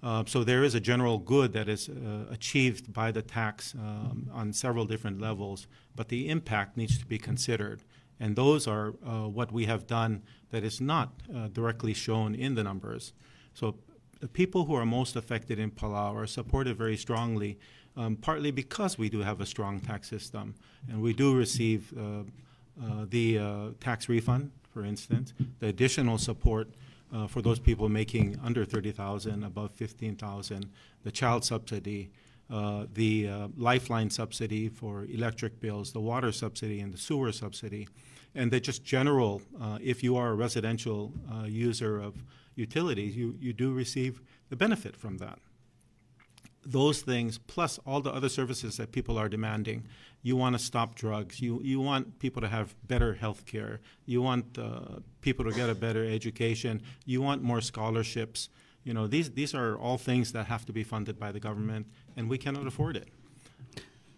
Uh, so there is a general good that is, uh, achieved by the tax, um, on several different levels, but the impact needs to be considered. And those are, uh, what we have done that is not, uh, directly shown in the numbers. So the people who are most affected in Palau are supported very strongly, um, partly because we do have a strong tax system, and we do receive, uh, uh, the, uh, tax refund, for instance, the additional support, uh, for those people making under thirty thousand, above fifteen thousand, the child subsidy, uh, the, uh, lifeline subsidy for electric bills, the water subsidy and the sewer subsidy, and the just general, uh, if you are a residential, uh, user of utilities, you, you do receive the benefit from that. Those things, plus all the other services that people are demanding. You want to stop drugs. You, you want people to have better health care. You want, uh, people to get a better education. You want more scholarships. You know, these, these are all things that have to be funded by the government, and we cannot afford it,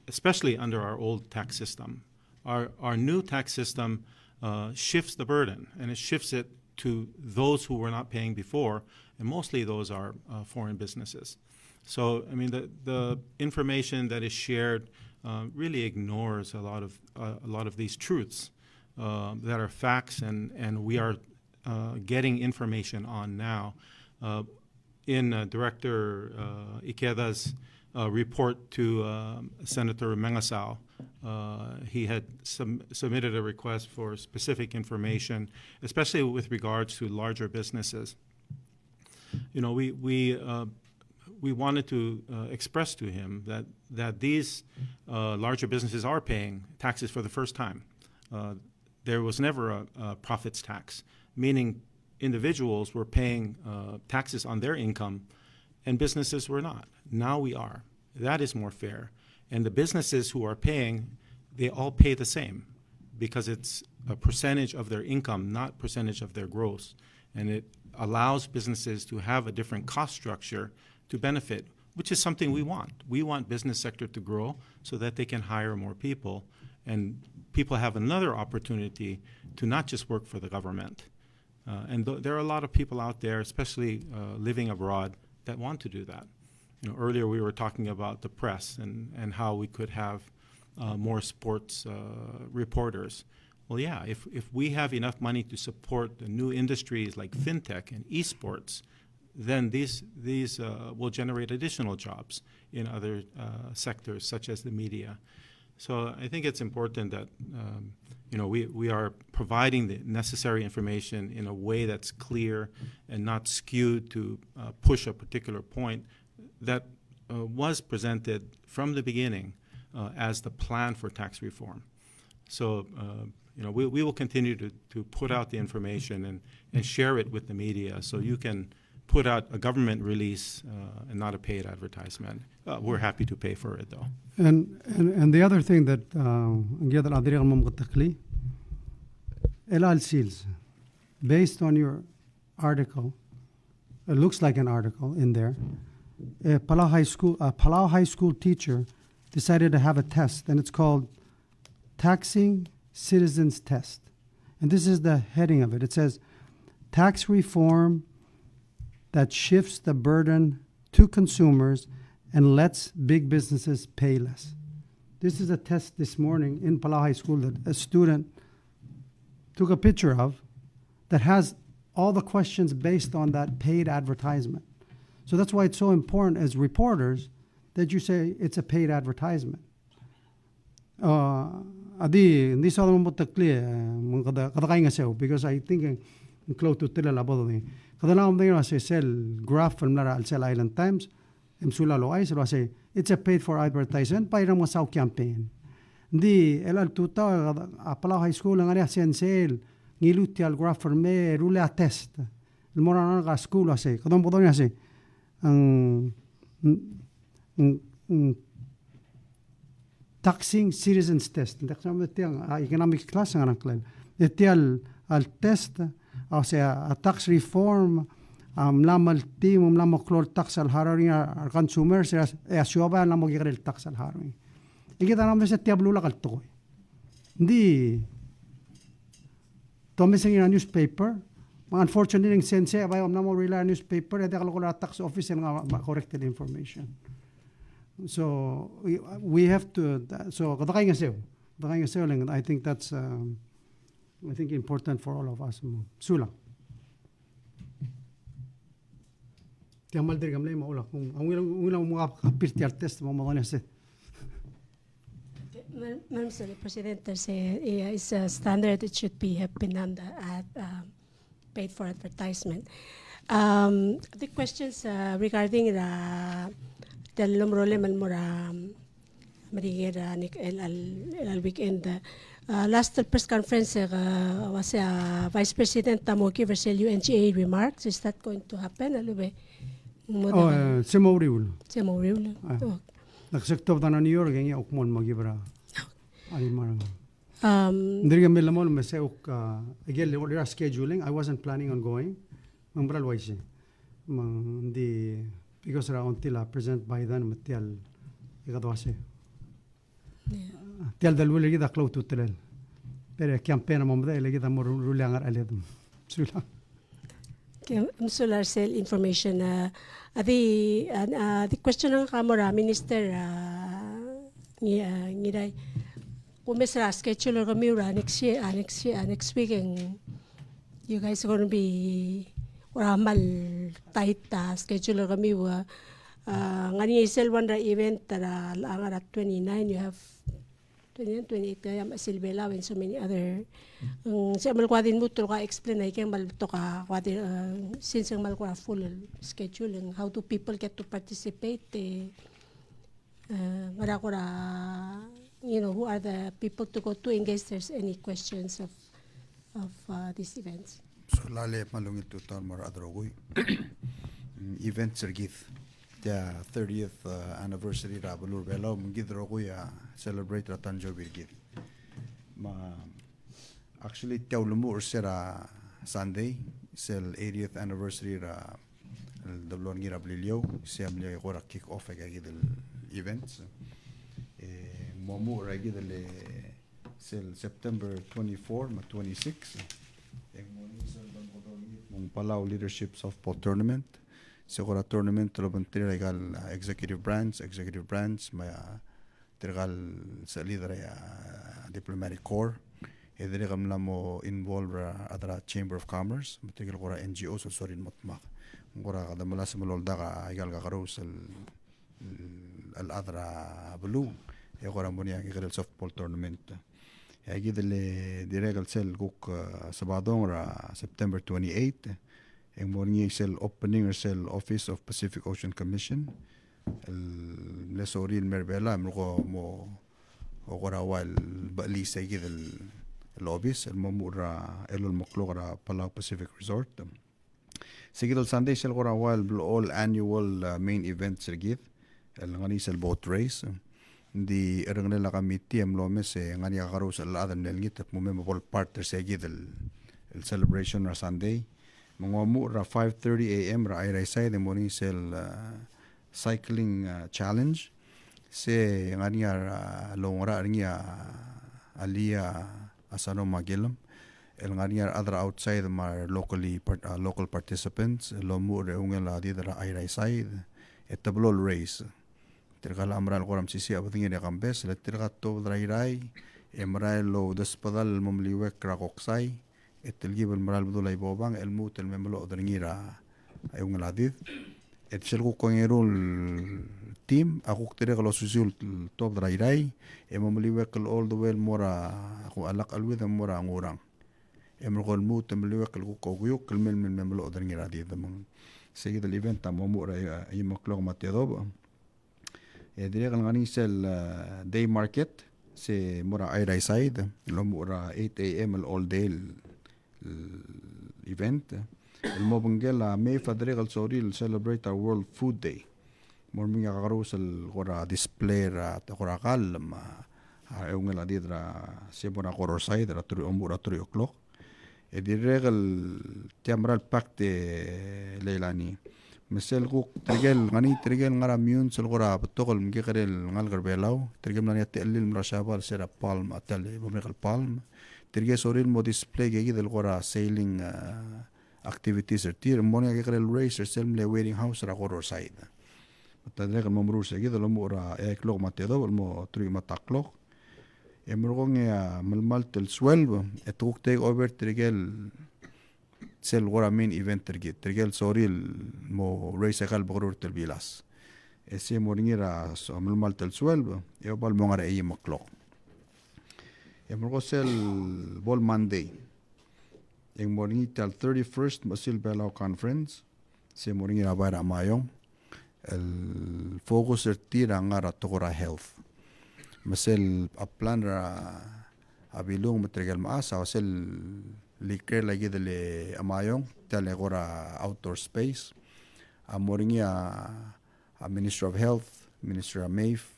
especially under our old tax system. Our, our new tax system, uh, shifts the burden, and it shifts it to those who were not paying before, and mostly those are, uh, foreign businesses. So, I mean, the, the information that is shared, uh, really ignores a lot of, uh, a lot of these truths, uh, that are facts, and, and we are, uh, getting information on now. Uh, in, uh, Director, uh, Ikeda's, uh, report to, um, Senator Mengesau, uh, he had sub-, submitted a request for specific information, especially with regards to larger businesses. You know, we, we, uh, we wanted to, uh, express to him that, that these, uh, larger businesses are paying taxes for the first time. Uh, there was never a, a profits tax, meaning individuals were paying, uh, taxes on their income and businesses were not. Now we are. That is more fair. And the businesses who are paying, they all pay the same because it's a percentage of their income, not percentage of their gross. And it allows businesses to have a different cost structure to benefit, which is something we want. We want business sector to grow so that they can hire more people, and people have another opportunity to not just work for the government. Uh, and th-, there are a lot of people out there, especially, uh, living abroad, that want to do that. You know, earlier we were talking about the press and, and how we could have, uh, more sports, uh, reporters. Well, yeah, if, if we have enough money to support the new industries like fintech and esports, then these, these, uh, will generate additional jobs in other, uh, sectors such as the media. So I think it's important that, um, you know, we, we are providing the necessary information in a way that's clear and not skewed to, uh, push a particular point that, uh, was presented from the beginning, uh, as the plan for tax reform. So, uh, you know, we, we will continue to, to put out the information and, and share it with the media so you can put out a government release, uh, and not a paid advertisement. Uh, we're happy to pay for it, though. And, and, and the other thing that, uh, ngii a dirrek el mo meketeklii, el a sils, based on your article, it looks like an article in there. A Palau High School, a Palau High School teacher decided to have a test, and it's called Taxing Citizens Test. And this is the heading of it. It says, "Tax reform that shifts the burden to consumers and lets big businesses pay less." This is a test this morning in Palau High School that a student took a picture of that has all the questions based on that paid advertisement. So that's why it's so important as reporters that you say it's a paid advertisement. Uh, a di, di soad el mo meketeklii, uh, me ng kede, kede kaingeseu, because I think, uh, ng klou a ultutelel a bo dodengei. Kede mla medengei el uasei sel graph el mla er a chelsel Island Times, e ng soal el ouchais el uasei, it's a paid for advertisement by Remengesau campaign. Ng di, el a tutau, a Palau High School, ng ngar er ngii a sensei el ngiluu tia el graph el mei, e rullii a test el mo er a rengalek er a skuul el uasei, kede mo dodengei el uasei, ng, ng, ng, ng taxing citizens test. Ng di kmo tia, a, economic class a ngar er ngii a klel. E tia el, el test, a, uasei a, a tax reform, a, mla meltii, mla mo klou el tax el harau er ngii a, a consumers, e a, e a siobai a mla mo kekerei el tax el harau er ngii. E kid a mla mo mesa tia beluu el tekoi. Ng di, te omes er ngii er a newspaper. Me ng unfortunately ng sensei a bai a mla mo rely er a newspaper, e diak lekora tax office e ng ngar er ngii a corrected information. So we, we have to, so kede kaingeseu. Kede kaingeseu, and I think that's, um, I think important for all of us. Sulang. Tia kmal dirk mlei me a ulak. Ng, ng, ng, ng mo kap-, kapir tia el test me mo dodengei el uasei. Madam, Madam President, there's a, yeah, it's a standard, it should be, have been under, uh, um, paid for advertisement. Um, the questions, uh, regarding the, the lomerolem el mo er a, um, Merikel er a nik-, el, el, el weekend. Uh, last press conference, uh, uasei a Vice President a mo give er sel U N G A remarks. Is that going to happen? A lebo. Oh, uh, se mo uriul. Se mo uriul. Ah. Oh. Ng se kuk tobed a New York, e ngii a kuk mo el mo give er a, a remark. Um, ng dirk mle mo el me se kuk, uh, again, le, le scheduling, I wasn't planning on going. Me ng mera el uaisei. Me ng di, because er a until a President Biden me tia el, e kede uasei. Yeah. Tia el deleuill er kid a klou a ultutelel. Pero campaign a mo medechel e kid a mo ru-, rullii a ngar er a cheled. Sulang. Okay, mesulang er sel information, a, a di, a, a di question a ngak a mo er a Minister, a, Ngi-, a, Ngirai. Kumes er a schedule er kemiu er a next year, a, next year, a, next week, e ng you guys are gonna be, kora kmal tight a schedule er kemiu, a, a, ngar er ngii sel one er a event er a, a, ngar er a twenty-nine, you have twenty-nine, twenty-eight, a, me a Silvela and so many other. Mm, se kmal kora di lmuut el kora explain aike el kmal betok a kora di, a, since ng kmal kora full schedule, and how do people get to participate, e, e, ngera kora, you know, who are the people to go to in case there's any questions of, of, uh, these events? So, lale kmal ungil tutau el mo er a rokui. Mm, events er kid. Tia thirtieth, uh, anniversary er a beluu er a Belau, me ng kid el rokui a celebrate er a tanjobi er kid. Me a Actually, tia ulemuchel er se er a Sunday, sel eightieth anniversary er a, el deblo er ngii er a Beliliou, se a mle kora kick off aika kid el events. E, mo muchel er a kid el, sel September twenty-four me a twenty-six. E ng mo er ngii sel dang kodong el mo Palau Leadership Softball Tournament. Se kora tournament el obengterir aika el, a, executive branch, executive branch, me a tirka el sechelid er a, a, diplomatic corps, e dirrek el mla mo involve er a, a rechad er a Chamber of Commerce, me tirke el kora N G Os el sorir el mo dmak. Ng kora kede melasem el oldak aika el kakerous el, el, el chad er a beluu, e kora mo er ngii a kekerei el softball tournament. E aika kid el dirrek el sel kuk, e, Sabadong er a September twenty-eight, e ng mo er ngii sel opening er sel Office of Pacific Ocean Commission, el mle sorir el mer Belau, e merekong mo, mo kora ua el bechelii se kid el, el obis, el mo muchel er a elolem el klok er a Palau Pacific Resort. Se kid el Sunday sel kora ua el blechoel annual, uh, main events er kid, el ngar er ngii sel boat race. Ng di cherrengelel a committee e mlo omes e ngar er ngii a kakerous el chad el mle olengit el kmo me bo el part er se kid el, el celebration er a Sunday. Me ng omuchel er a five thirty A M er a Airai side e ng mo er ngii sel, uh, cycling, uh, challenge. Se ngar er ngii a, uh, loungerachel er ngii a, a Lia Asano Makilem, el ngar er ngii a rechad er a outside me a locally part-, uh, local participants, el omuchel er a eungel a did er a Airai side, e teblo el race. Tirka el merael el kora mesisiich a bedengir e kambes, le tirka tuobed er a Airai, e merael el oudesbedall el mo meliuekl er a Koksai, e telkib el merael el bedul a Ibobang, el lmuut el me meloched er ngii er a eungel a did. E sel kuk ongeru el team, a kuk dirrek el osisiu el tuobed er a Airai, e mo meliuekl el all the way el mo er a, a lak cheleuid e mo er a Ngurang. E merekong el lmuut el meliuekl el kuk okiukl el mei el me meloched er ngii er a did me ng. Se kid el event a mo muchel er a, a, eim el klok me a tedobech. E dirrek el ngar er ngii sel, uh, day market, se mo er a Airai side, el omuchel er a eight A M el all day el, el event. El mo obengkel a May five a dirrek el sorir el celebrate a World Food Day. Mo er ngii a kakerous el kora display er a, kora kall me a, a eungel a did er a, se mo er a Koror side, er a three, omuchel er a three o'clock. E dirrek el tia mera el pak de Leilani. Me sel kuk tirke el ngar er ngii, tirke el ngar er a immune sel kora betok el mekekerei el ngalek er Belau, tirke el mla er ngii a techellir el mla er a Siabal se er a Palm, a tia el bo merek el Palm. Tirke sorir el mo display aika kid el kora sailing, uh, activities er tir, mo er ngii a kekerei el race er sel mle waiting house er a Koror side. Me te dirrek el mo meruul se kid el omuchel er a eai el klok me a tedobech el mo truich me a ta el klok. E merekong e a melemalt el suelb, e te kuk take over tirke el sel kora main event er kid, tirke el sorir el mo raise aika el bekerurt el bilas. E se mo er ngii er a so-, melemalt el suelb, e oba el mo ngar er a eim el klok. E merekong sel bo el Monday, e ng mo er ngii tia el thirty-first Mechesil Belau Conference, se mo er ngii er a bai er a Maiong, el focus er tir a ngar er a tekoi er a health. Me sel a plan er a Bilung me tirke el mechas a sel ikrel aika kid el Maiong, tia el kora outdoor space. A mo er ngii a, a Ministry of Health, Ministry of MAFE,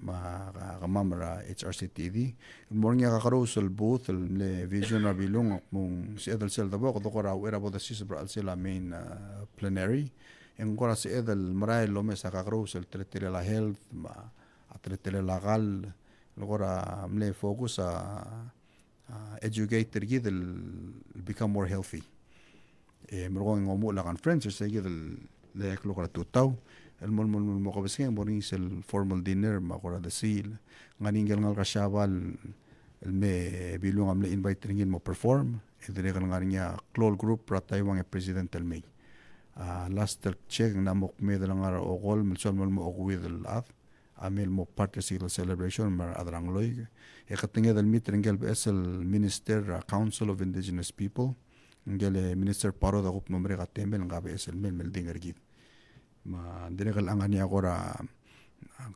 me a, a kemam er a H R C T D. Mo er ngii a kakerous el booth el mle vision er a Bilung, me ng sebeched el sel debo, kede kora uchei er a bo desiseb er a chelsel a main, uh, plenary. E ng kora sebeched el merael el omes a kakerous el teletelel a health, me a teletelel a kall, el kora mle focus a, a educate er kid el become more healthy. E merekong e ng omuchel a conference er se kid el eai el klok er a tutau. el mo, mo, mo, mo kebesengei e ng mo er ngii sel formal dinner me a kora the seal. Ng ngar er ngii a ngalek er a Siabal el me Bilung a mle invite er ngii el mo perform, e dirrek el ngar er ngii a klou el group er a Taiwan e president el mei. A last el check ng mla mo kmeed el ngar er a okolem el soal el mo, mo okeuid el chad a mei el mo part er sel celebration me a rechad er a Ngloik. E ketenged el meet er ngike el beches el minister er a Council of Indigenous People, ngike el Minister Parod a kuk mlo merek a temel, ngka a beches el mei el melding er kid. Me ng dirrek el ngar er ngii a kora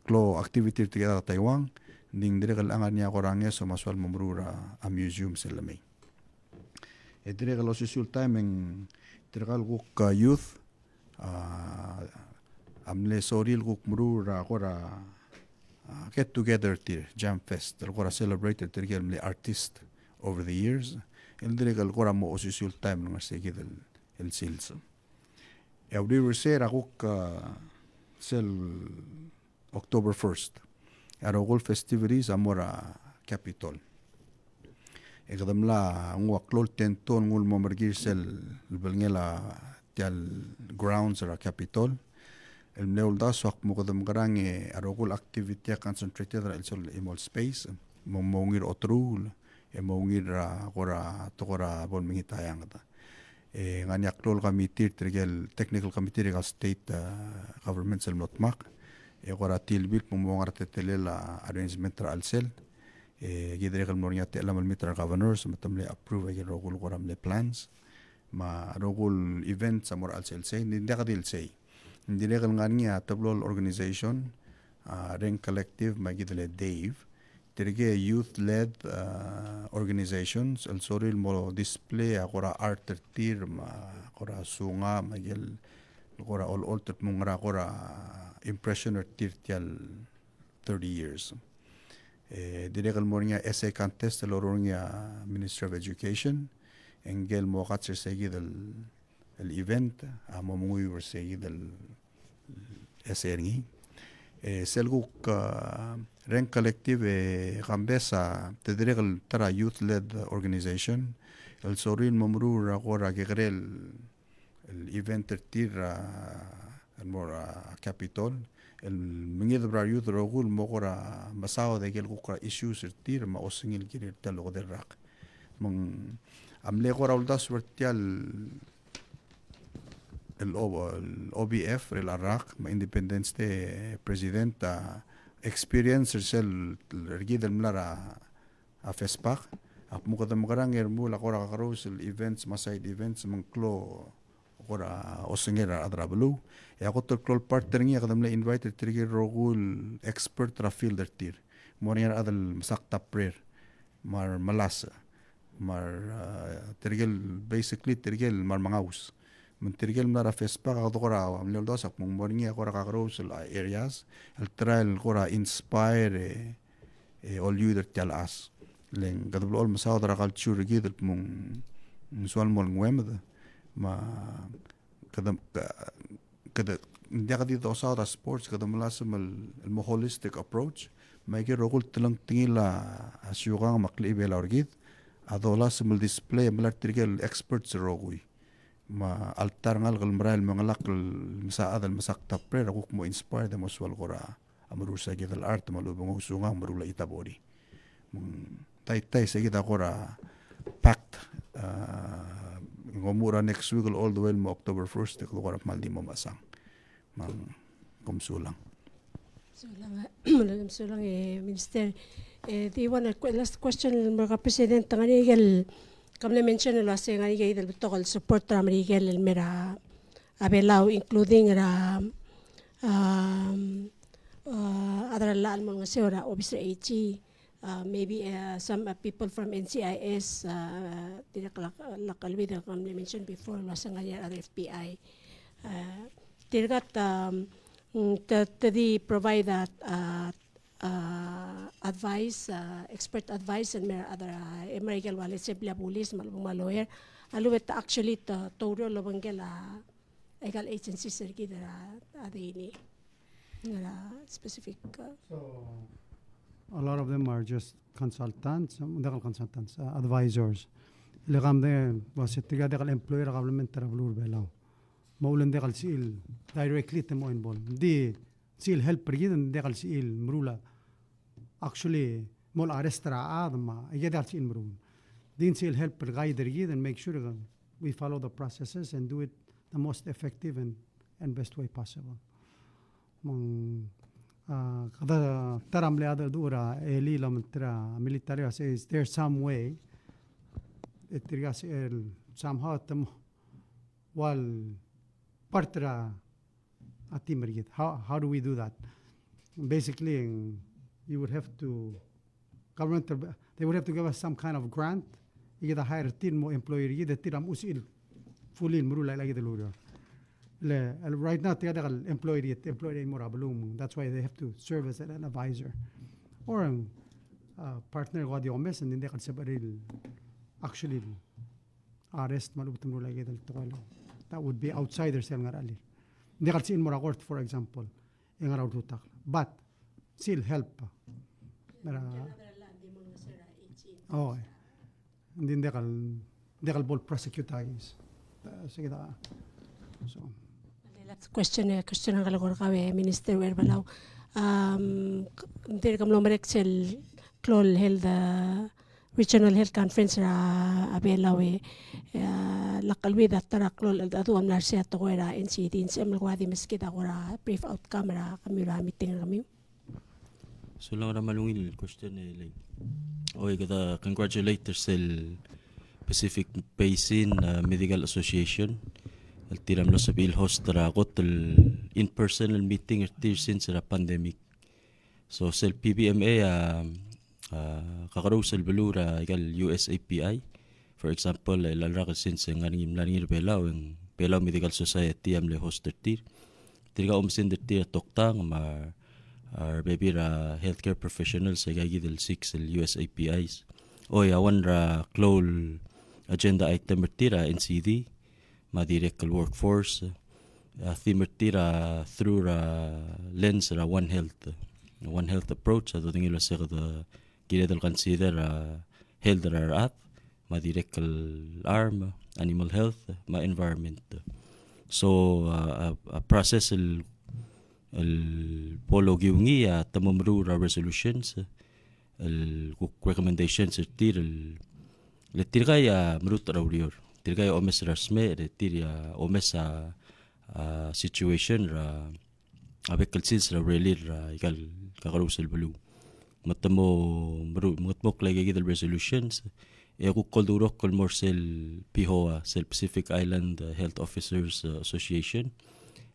klou activity er tirke el chad er a Taiwan, ng di ng dirrek el ngar er ngii a kora ngeso me a soal el mo meruul er a museum sel lemei. E dirrek el osisiu el taem e ng tirka el kuk, uh, youth, uh, a mle sorir el kuk meruul er a kora, uh, get together er tir, Jam Fest, el kora celebrate er tirke el mle artist over the years, el dirrek el kora mo osisiu el taem el ngar er sei kid el, el sils. E a uriul er sei er a kuk, uh, sel October first. A rokui el festivities a mo er a Capitol. E kede mla nguu a klou el tento el nguu el mo merkii er sel belngel a tia el grounds er a Capitol. El mle uldasu a kmo kede mekerang e a rokui el activity a concentrated er a chelsel chimo el space. Me ng mo ungil er a oteruul, e mo ungil er a kora, tekoi er a bo lemekngit a eanged. E ngar er ngii a klou el committee er tirke el technical committee er a state, uh, government sel mlo dmak. E kora tilbir el kmo ng mo ngar er a teletelel a arrangement er a chelsel. E kid dirrek el mo er ngii a techellam el meet er a governors, me te mle approve aike el rokui el kora mle plans. Me a rokui el events a mo er a chelsel sei, ng di diak di el sei. Ng dirrek el ngar er ngii a teblo el organization, a Reng Collective, me kid el Dave. Tirke youth-led, uh, organizations, el sorir el mo display a kora art er tir, me a kora sunga, me aike el kora olecholt el kmo ng ngera kora impression er tir tia el thirty years. E dirrek el mo er ngii a essay contest el loruul er ngii a Ministry of Education, e ngike el mo kats er sei kid el el event, a mo menguiu er sei kid el essay er ngii. E sel kuk, uh, Reng Collective e Kambes a te dirrek el ta er a youth-led organization el sorir el mo meruul er a kora kekerei el event er tir, uh, el mo er a Capitol el mengideb er a youth el rokui el mo kora mesaod aike el kuk kora issues er tir me a osengel el kirir tia el okedei el rak. Me ng a mle kora uldasu er tia el el O-, el O B F er a rak me a Independence Day President a experience er sel er kid el mla er a FESPAC. A kmo kede mekerang e remuul a kora kakerous el events me a side events me ng klou kora osengel er a rechad er a beluu. E a kot el klou el part er ngii a kede mle invite er tirke el rokui el expert er a field er tir. Mo er ngii a rechad el mesa ktaper, me a remelasech, me a, uh, tirke el, basically tirke el me a remengaus. Me tirke el mla er a FESPAC a kede kora mle uldasu a kmo ng mo er ngii a kora kakerous el areas el try el kora inspire e, e oliuid er tia el chais. Le ng kede blechoel mesaod er a culture er kid el kmo ng soal mo lengeuemed, me a kede, ke-, kede, ng diak di dosaod a sports, kede melasem el, el mo holistic approach, me aike el rokui el telengtengil a siukang me a klechibelau er kid a dolasem el display e melai er tirke el experts el rokui. Me a alta er a ngalek el merael el mengelakl el mesa chad el mesa ktaper a kuk mo inspired e mo soal kora a meruul sei kid el art me a lechub e ng ousungang me a meruul a Itabori. Me ng taitai sei kid a kora pact, uh, ng omuchel er a next week el all the way el mo October first e kede kora kmal di mo mechesang. Me ng kom sulang. Sulang, sulang e Minister. E di one el que-, last question el mo er a President, ngar er ngii a ikel, ke mle mention el uase ngar er ngii a ikel betok el support er a Merikel el mei er a Belau, including er a, um, uh, a chad er a llach el mo olengeseu er a obis er a AG, uh, maybe, uh, some, uh, people from NCIS, uh, dirrek el, el, el, el mention before, el uase ngar er ngii a rechad er a FBI. Uh, tirka, um, mm, te, te di provide that, uh, uh, advice, uh, expert advice, el mei er a other, uh, e mei er a ikel ua, let's say, bla bulis, me a lechub e ng ua lawyer, a lechub e te actually te, te oureor el obengkel a, a ikal agencies er kid er a, a dini. Ngar er a specific, uh, So, a lot of them are just consultants, um, diak el consultants, uh, advisors. Le kam de, ua se tirka diak el employee er a government er a beluu er a Belau. me a uchul e ng diak el sebechir el directly te mo involve. Ng di sebechir el help er kid, ng diak el sebechir el meruul a, actually, mo el arrest er a chad me a, e ng diak el sebechir el meruul. Ng di ng sebechir el help el guide er kid and make sure that we follow the processes and do it the most effective and, and best way possible. Me ng, a, kede ta er a mle chad el duch er a elii el obengterir a military a se, is there some way e tirka sebechel somehow te mo ua el part er a team er kid? How, how do we do that? Basically, you would have to, government, they would have to give us some kind of grant, e kid a hire er tir el mo employee er kid, e tir a mo sebechir el fully el meruul a chelecha kid el ureor. Le, el right now, tirka diak el employee er kid, employee er a mo er a beluu. That's why they have to serve as an advisor. Or, a, partner ko a di omes, e ng di diak el sebechir el actually arrest me a lechub e te meruul a chelecha kid el tekoi el. That would be outside er sel ngar er a chelir. Ng diak el sebechir el mo er a court, for example, e ngar er a ultutakl. But, still help. Ngar er a, oh, e. Ng di ng diak el, ng diak el bo el prosecute a case. A, se kid a, so. Last question, e, question er a ngalek er kau e Minister Uherbelau. Um, k-, ng dirk mlo merek sel klou el health, a, Regional Health Conference er a Belau e, e, lak el ua a ta er a klou el cheldecheduch a mla er sei a tekoi er a N C D, ng sebechem el kuk di meskid a kora brief outcome er a kemiu er a meeting er kemiu. Sulang er a kmal ungil el question e Elaine. Oi, kede congratulate er sel Pacific Basin, a, Medical Association el tir a mlo sebechir el host er a kot el in-person el meeting er tir since er a pandemic. So sel P B M A a, a, kakerous el beluu er a ikal U S A P I. For example, el rak el since ng ngar er ngii, mla er ngii er a Belau, e ng Belau Medical Society a mle host er tir. Tirka a oumesingd er tir a toktang me a, a rebebil er a healthcare professionals, aika kid el six el U S A P Is. Oi, a one er a klou el agenda item er tir a N C D, me a dirrek el workforce, a theme er tir a through er a lens er a One Health, One Health approach, a dodengei el uasei kede kired el consider a health er a rechad, me a dirrek el charm, animal health, me a environment. So, a, a, a process el, el bo lokiu ngii a te mo meruul er a resolutions, el kuk recommendations er tir el, le tirka a merutech er a ureor. Tirka a omes er a smecher, e tir a omes a, a situation er a, a bek el sils er a urerir er a ikal kakerous el beluu. Me te mo meru-, me te mo klou aika kid el resolutions, e kuk oldurokl el mo er sel PIHOA, sel Pacific Island, uh, Health Officers, uh, Association,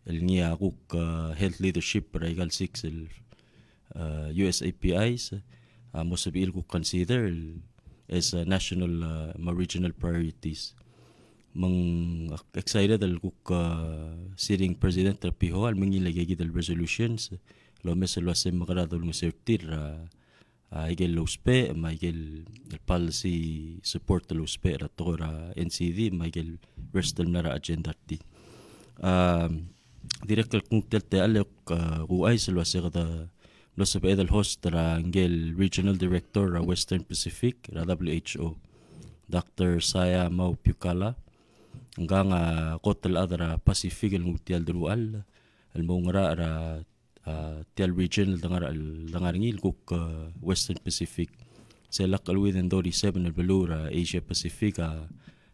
el ngii a kuk, uh, health leadership er a ikal six el, uh, U S A P Is, a mo sebechir el kuk consider el, as, uh, national, uh, me a regional priorities. Me ng excited el kuk, uh, sitting president er a PIHOA el mengiil aika kid el resolutions el omes el uasei mekera dolengeseu er tir er a, a, ikel lousbech, me a ikel policy support el lousbech er a tekoi er a N C D, me a ikel rest el mla er a agenda er tir. A, dirrek el kuk nguu tia el techall e, a, kuuchais el uasei kede mlo sebeched el host er a ngike el regional director er a Western Pacific er a W H O, Doctor Saya Mau Piukala. Ngkang a kot el chad er a Pacific el nguu tia el deruchall el mo oungerachel er a, a, tia el region el de ngar, el de ngar er ngii el kuk, a, Western Pacific. Sel lak cheleuid e ng thirty-seven el beluu er a Asia Pacific a,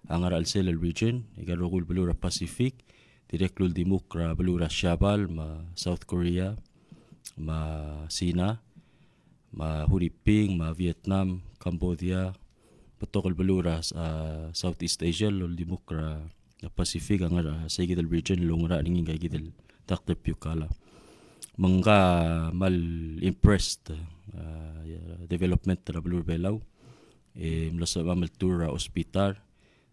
a ngar er a chelsel el region, ikal rokui el beluu er a Pacific, dirrek el uldimukl er a beluu er a Siabal, me a South Korea, me a Sina, me a Huriping, me a Vietnam, Cambodia, betok el beluu er a, a, Southeast Asia el uldimukl er a, a, Pacific, a ngar er a, a, sei kid el region el oungerachel er ngii ngika kid el Doctor Piukala. Me ngka a kmal impressed, a, development er a beluu er a Belau, e mlo sebechemam el tour er a hospital,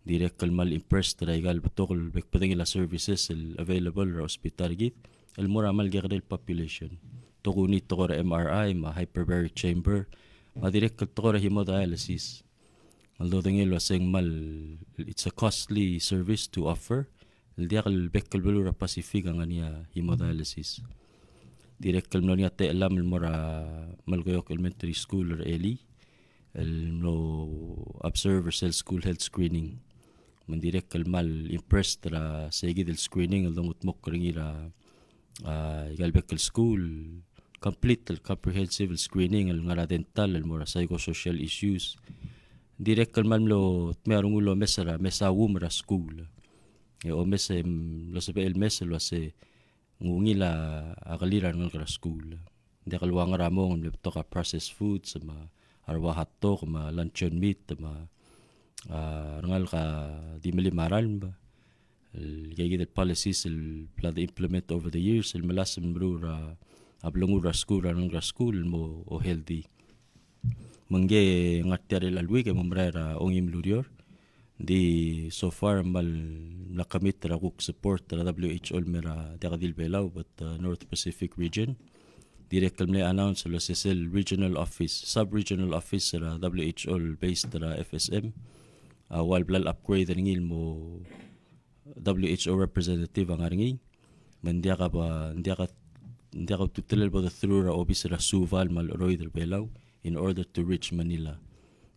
dirrek el kmal impressed er a ikal betok el bek el bedengel a services el available er a hospital er kid, el mo er a kmal kekerei el population. Tokuni tekoi er a M R I, me a hyperbaric chamber, me a dirrek el tekoi er a hemodialysis. El dodengei el uasei ng kmal, it's a costly service to offer. El diak el bek el beluu er a Pacific a ngar er ngii a hemodialysis. Dirrek el mlo er ngii a techellam el mo er a Melekeok Elementary School er a elii, el mlo observe er sel school health screening. Me ng dirrek el kmal impressed er a se kid el screening el dongedmokl er ngii er a, a, ika el bek el skuul, complete el comprehensive el screening el ngar er a dental el mo er a psychosocial issues. Ng dirrek el kmal mlo dmeu a rengul el omes er a mesa, um, er a skuul. E omes e, mm, mlo sebechel el mes el uase ng ungil a, a kelir a rengalek er a skuul. Ng diak el ua ngar er a mong el mle betok a processed foods, me a rua hot dog, me a luncheon meat, me a, a, rengalek a di melim a ralm. El, ika kid el policies el bla de implement over the years, el melasem el meruul er a, a blengur er a skuul, er a rengalek er a skuul, el mo healthy. Me ngke ngar tia er a elechal week e mo merael er a ongim el ureor. Ng di so far me ng mla commit er a kuk support er a W H O el mei er a diak di el Belau, but, uh, North Pacific region. Dirrek el mle announce el uase sel regional office, sub-regional office er a W H O el based er a F S M. A ua el bla el upgrade er ngii el mo W H O representative a ngar er ngii, me ng diak a, ng diak a, ng diak a ultutelel el bo de through er a obis er a Suva me a Cheroid er a Belau in order to reach Manila.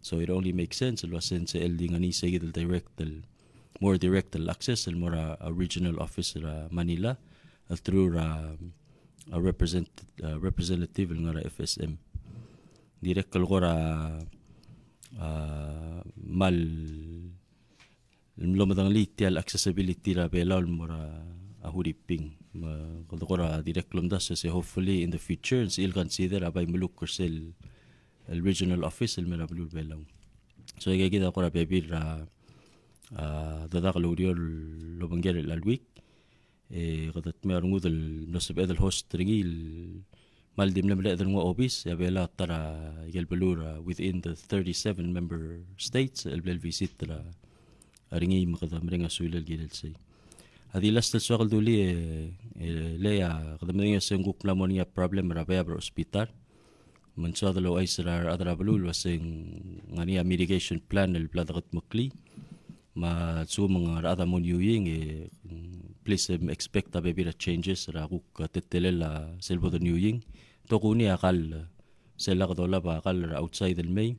So it only makes sense el uase ng sebechel di ngar er ngii se kid el direct el, more direct el access el mo er a, a regional office er a Manila, el through er a, a represent-, a representative el ngar er a F S M. Dirrek el kora, a, kmal el mlo medengelii tia el accessibility er a Belau el mo er a Huriping. Me kede kora dirrek el omdasu e se hopefully in the future, ng sebechir el consider a bai meluk er sel, el regional office el mei er a beluu er a Belau. So, ika kid a kora bebil er a, a, dedak el ureor el obengkel er a elechal week. E kede dmeu a rengud el mlo sebeched el host er ngii el kmal di mle mereched el nguu a obis, e a Belau a ta er a ikel beluu er a within the thirty-seven member states el bla el visit er a, er ngii me kede mereng a sulel el kirel sei. A di last el soak el dulii e, e le a kede medengei se ng kuk mla mo er ngii a problem er a baeb er a hospital. Me ng soad el ouchais er a rechad er a beluu el uase ng ngar er ngii a mitigation plan el bla dekedmeklii. Me a lsekum ng rechad a mo niuing e, mm, please, em, expect a bebil er a changes er a kuk, a, teletelel a sel bo de niuing. Tokuni a kall, sel lak dolab a kall er a outside el mei,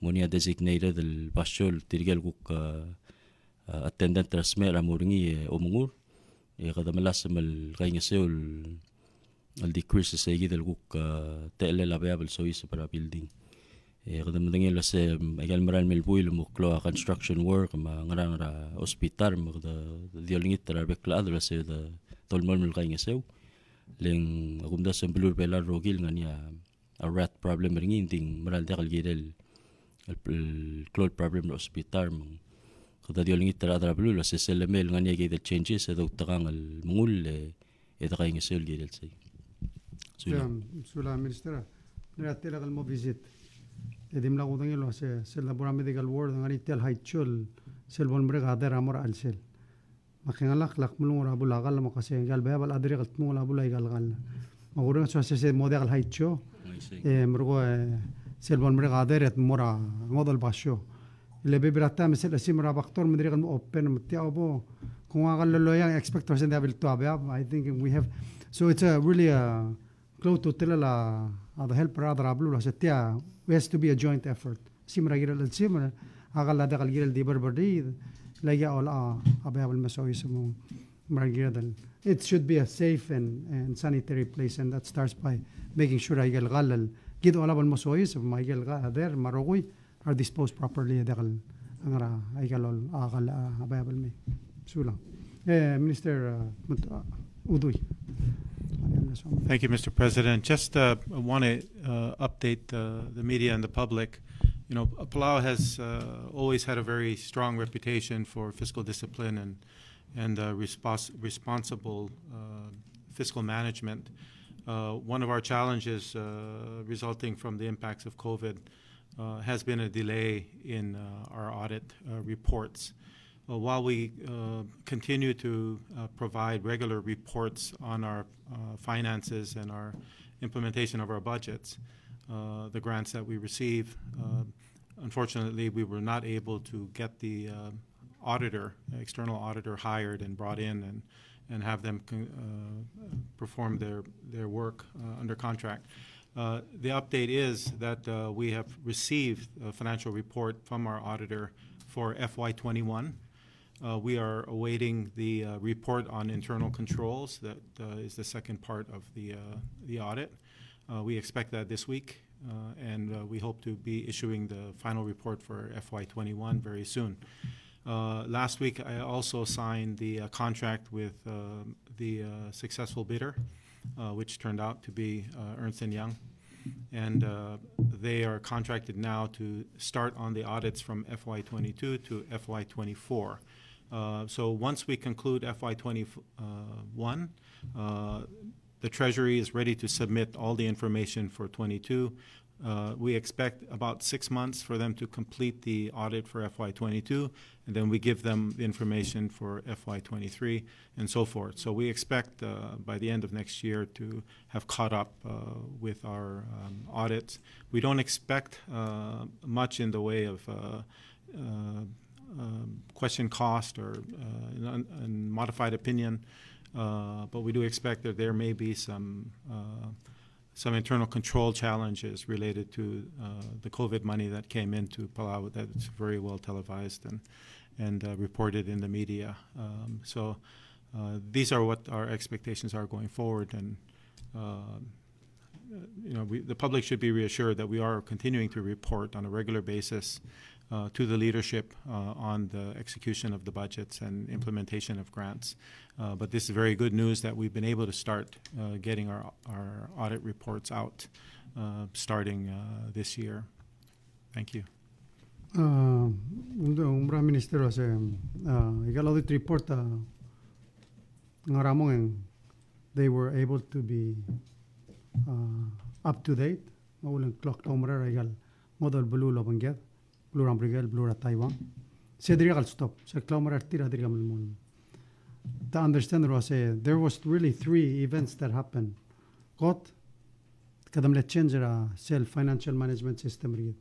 mo er ngii a designated el basio el tirke el kuk, a, a, attendant er a smecher a mo er ngii e omengur. E kede melasem el kaingeseu el, el decrease se kid el kuk, a, techellel a baeb el soiseb er a building. E kede medengei el uase, mm, aika el merael mei el buil el mo klou a construction work me a ngerang er a hospital me kede di olengit er a rebek el chad el uase de dolemolem el kaingeseu. Le ng, a kumdasu e ng beluu er a Belau el rokui el ngar er ngii a a rat problem er ngii, ng di ng mera el diak el kirel el, el klou el problem er a hospital, me ng kede di olengit er a rechad er a beluu el uase sel lemei el ngar er ngii a kid el changes e doutekangel el mengull e, e de kaingeseu el kirel sei. Sulang. Sulang, Minister. Ng ngar er ngii a telak el mo visit. E dimlak kudengei el uase sel, sel bo er a medical ward, ng ngar er ngii tia el high chair, sel bo lemerek a dart a mo er a chelsel. Me a kengelakl a kmo ng ua beluu a kall me kese, aika el baeb a dirrek el dmung a beluu aika el kall. Me a kurrenges el uase se mo diak el high chair. I see. E merekong e sel bo lemerek a dart e te mo er a ngodech el basio. E le bebil er a taem e sel chesimer a back door me ng dirrek el mo open me tia obo. Kung a kall el loia e expect el uase ng diak biltuu a baeb. I think we have, so it's a really a klou a ultutelel a, a, the help er a rechad er a beluu el uase tia, it has to be a joint effort. Chesimer a kirel el chesimer, a kall a diak el kirel di berberii, le aika a, a, a baeb el me soiseb me ng mera el kired el. It should be a safe and, and sanitary place, and that starts by making sure aika el kall el kid a olab el mo soiseb, me aika el kall a dart me a rokui, are disposed properly e diak el ngar er a aika el, a kall, a, a baeb el mei. Sulang. E, Minister, a, Mut-, a, Udui. Thank you, Mister President. Just, uh, want to, uh, update, uh, the media and the public. You know, Palau has, uh, always had a very strong reputation for fiscal discipline and and, uh, respons-, responsible, uh, fiscal management. Uh, one of our challenges, uh, resulting from the impacts of COVID, uh, has been a delay in, uh, our audit, uh, reports. Uh, while we, uh, continue to, uh, provide regular reports on our, uh, finances and our implementation of our budgets, uh, the grants that we receive, uh, unfortunately, we were not able to get the, uh, auditor, external auditor hired and brought in and, and have them con-, uh, perform their, their work, uh, under contract. Uh, the update is that, uh, we have received a financial report from our auditor for F Y twenty-one. Uh, we are awaiting the, uh, report on internal controls. That, uh, is the second part of the, uh, the audit. Uh, we expect that this week, uh, and, uh, we hope to be issuing the final report for F Y twenty-one very soon. Uh, last week, I also signed the, uh, contract with, uh, the, uh, successful bidder, uh, which turned out to be, uh, Ernst and Young. And, uh, they are contracted now to start on the audits from F Y twenty-two to F Y twenty-four. Uh, so once we conclude F Y twenty-one, uh, the Treasury is ready to submit all the information for twenty-two. Uh, we expect about six months for them to complete the audit for F Y twenty-two, and then we give them the information for F Y twenty-three and so forth. So we expect, uh, by the end of next year to have caught up, uh, with our, um, audits. We don't expect, uh, much in the way of, uh, uh, um, question cost or, uh, an, an modified opinion, uh, but we do expect that there may be some, uh, some internal control challenges related to, uh, the COVID money that came into Palau that's very well televised and, and, uh, reported in the media. Um, so, uh, these are what our expectations are going forward, and, uh, you know, we, the public should be reassured that we are continuing to report on a regular basis, uh, to the leadership, uh, on the execution of the budgets and implementation of grants. Uh, but this is very good news that we've been able to start, uh, getting our, our audit reports out, uh, starting, uh, this year. Thank you. Uh, ng di, ng mera Minister, a se, uh, aika el audit report, uh, ngar er a mong e ng they were able to be, uh, up to date. Me a uchul e ng klou, klaumerang er aika el ngodech el beluu el obengked, beluu er a Merikel, beluu er a Taiwan. Se dirrek el stop, se klaumerang er tir a dirrek el melemolem. Te understand el uase there was really three events that happened. Kot, kede mle change er a sel financial management system er kid.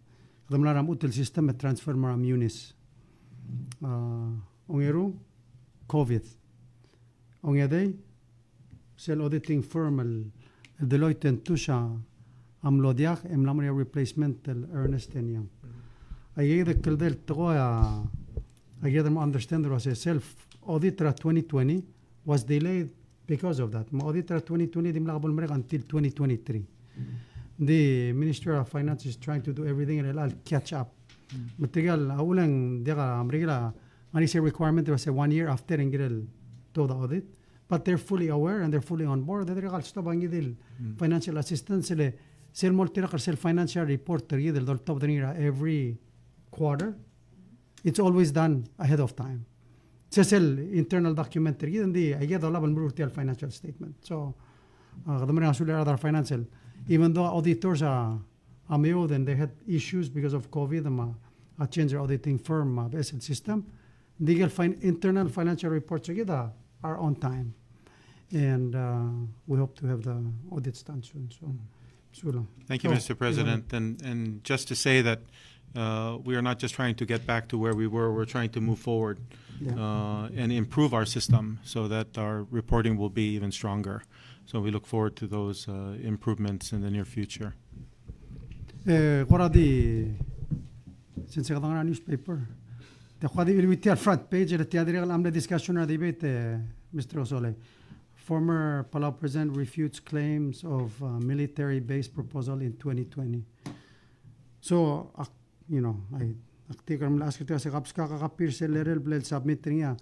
Kede mla er a mechut el system e transfer el mo er a Munis. Uh, ongeru, COVID. Ongedei, sel auditing firm el, el Deloitte and Touche a mlo diak, e mla mo er a replacement el Ernst and Young. Aike kid el kldei el tekoi a, aike kid el mo understand el uase sel audit er a twenty twenty was delayed because of that. Me a audit er a twenty twenty a dimlak bo lemerek until twenty twenty-three. The Ministry of Finance is trying to do everything el, el catch up. Me tirke el, a uchul e ng diak a Merikel a ngar er ngii sel requirement el uase one year after e ng kirel tuobed a audit. But they're fully aware and they're fully on board. Dirrek el stop a ngii di el financial assistance, le sel mo oltirakl er sel financial report er kid el doltobed er ngii er a every quarter. It's always done ahead of time. Se sel internal document er kid, ng di aike a dolab el meruul er tia el financial statement. So, uh, kede mereng a sulir a rechad er a financial. Even though auditors a, a meoud and they had issues because of COVID, me a, a change er a auditing firm, me a beches el system, ng di aike el fin-, internal financial reports er kid a are on time. And, uh, we hope to have the audits done soon. So, sulang. Thank you, Mister President. And, and just to say that, uh, we are not just trying to get back to where we were, we're trying to move forward, uh, and improve our system so that our reporting will be even stronger. So we look forward to those, uh, improvements in the near future. E, kora di, since kede ngar er a newspaper, te kora di uluutii a front page, e tia dirrek el mle discussion er a debate, e, Mister Osolei. Former Palau President refutes claims of, uh, military base proposal in twenty twenty. So, ak, you know, I, ak di kede mle ask er tia se kabeskak a copy er sel letter el bla el submit er ngii a,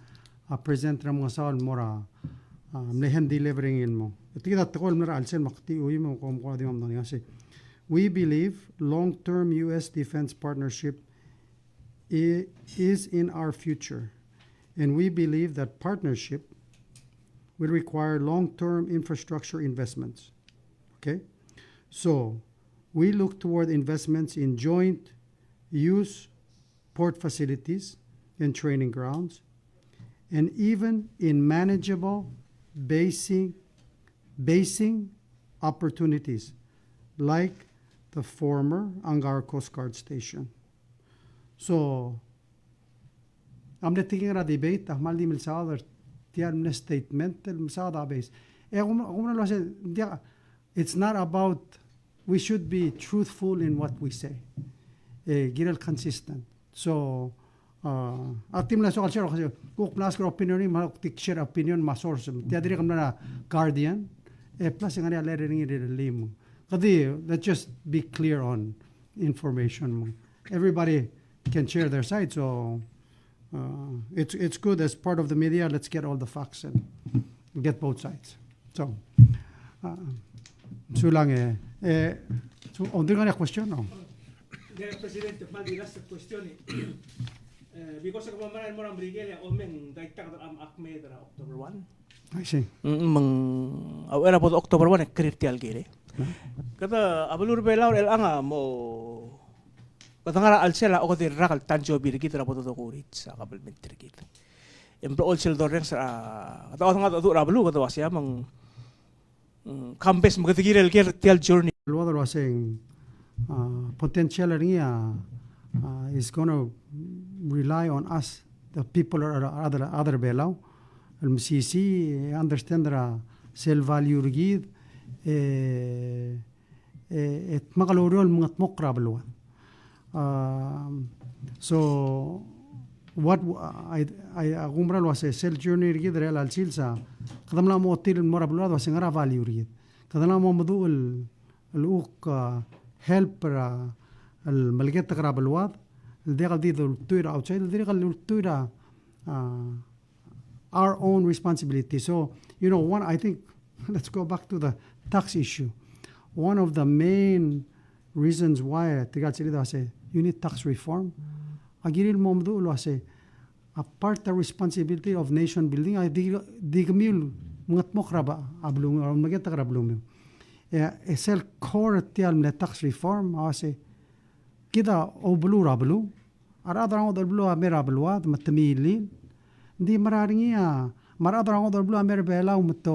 a, President Remengesau el mo er a, a, mle hand delivery er ngii el mo. E tia kid a tekoi el mle er a chelsel me ak di ui me kom kora di mla medengei a se. We believe long-term U S defense partnership i-, is in our future, and we believe that partnership will require long-term infrastructure investments. Okay? So, we look toward investments in joint use port facilities and training grounds, and even in manageable basing, basing opportunities like the former Angaur Coast Guard Station. So, a mle tekingel er a debate, a kmal di milsaod er tia el mle statement el mesaod a base. E, kom, kom lo se, diak, it's not about, we should be truthful in what we say. E, kirel consistent. So, Uh, a team la soak el share, kuk mla ask er a opinion er ngii, me a kuk di share opinion me a source. Tia dirrek el mla er a Guardian, e plus e ng ngar er ngii a letter er ngii er a limo. Kede, let's just be clear on information. Everybody can share their side, so, uh, it's, it's good as part of the media, let's get all the facts and get both sides. So, uh, sulang e, e, so, oh, dirk ngar er ngii a question, no? Dirrek, President, me a di last question e. Eh, because kemam a mera el mo er a Merikel e a omeng, daitak a mla kmeed er a October one. I see. Mm, me ng, a uchei er a bo October one e kirir tia el kirel. Kede, a beluu er a Belau er chelechang a mo, kede ngar er a chelsel a okedei el rak el tansiobi er kid er a bo dokurits a kabelment er kid. E ng blechoel sel dorrenges er a, kede odengedecheduch er a beluu, kede uasei a me ng, mm, campus me kede kirel ker tia el journey. El uaisei el uasei, uh, potential er ngii a, uh, is gonna rely on us, the people er a, er a, er a Belau, el mesisiich, e understand er a sel value er kid, e, e, e dmak el oureor el mengedmokl er a beluad. Um, so, what w-, I, I, a kumerang el uasei sel journey er kid er chelecha el sils a, kede mla mo ochotii el mo er a beluad el uasei ngera value er kid. Kede mla mo meduch el, el kuk, uh, help er a, el meleketek er a beluad, el diak el di ultuil er a outside, el dirrek el ultuil er a, uh, our own responsibility. So, you know, one, I think, let's go back to the tax issue. One of the main reasons why, uh, tirka el sel di uasei, you need tax reform. A kirir el mo meduch el uasei, a part of responsibility of nation building, a di, di kemiu el mengedmokl er a ba-, a belumiu, el meleketek er a belumiu. E, e sel core er tia el mle tax reform, a uasei, kid a oubeluu er a beluu, a rechad er a ngodech el beluu a mei er a beluad me te milil. Ng di mera er ngii a, me a rechad er a ngodech el beluu a mei er a Belau me te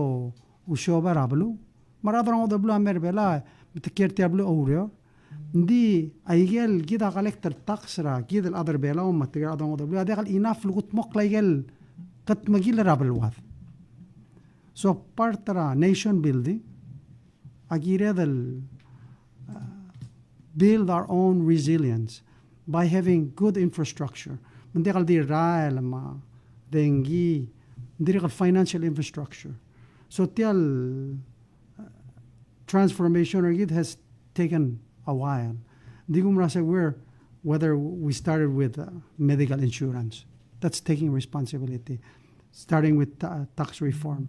ousiobai er a beluu. Me a rechad er a ngodech el beluu a mei er a Belau me te kiei er tia el beluu a oureor. Ng di aike el kid a collect el tax er a kid el chad er a Belau me tirke el chad er a ngodech el beluu a diak el enough el kudmokl aike el kedmekill er a beluad. So part er a nation building, a kired el, uh, build our own resilience by having good infrastructure. Me ng diak el di rael me a dengki, ng dirrek el financial infrastructure. So tia el, uh, transformation er kid has taken a while. Ng di kumerang el uasei we're, whether we started with, uh, medical insurance, that's taking responsibility. Starting with ta-, tax reform,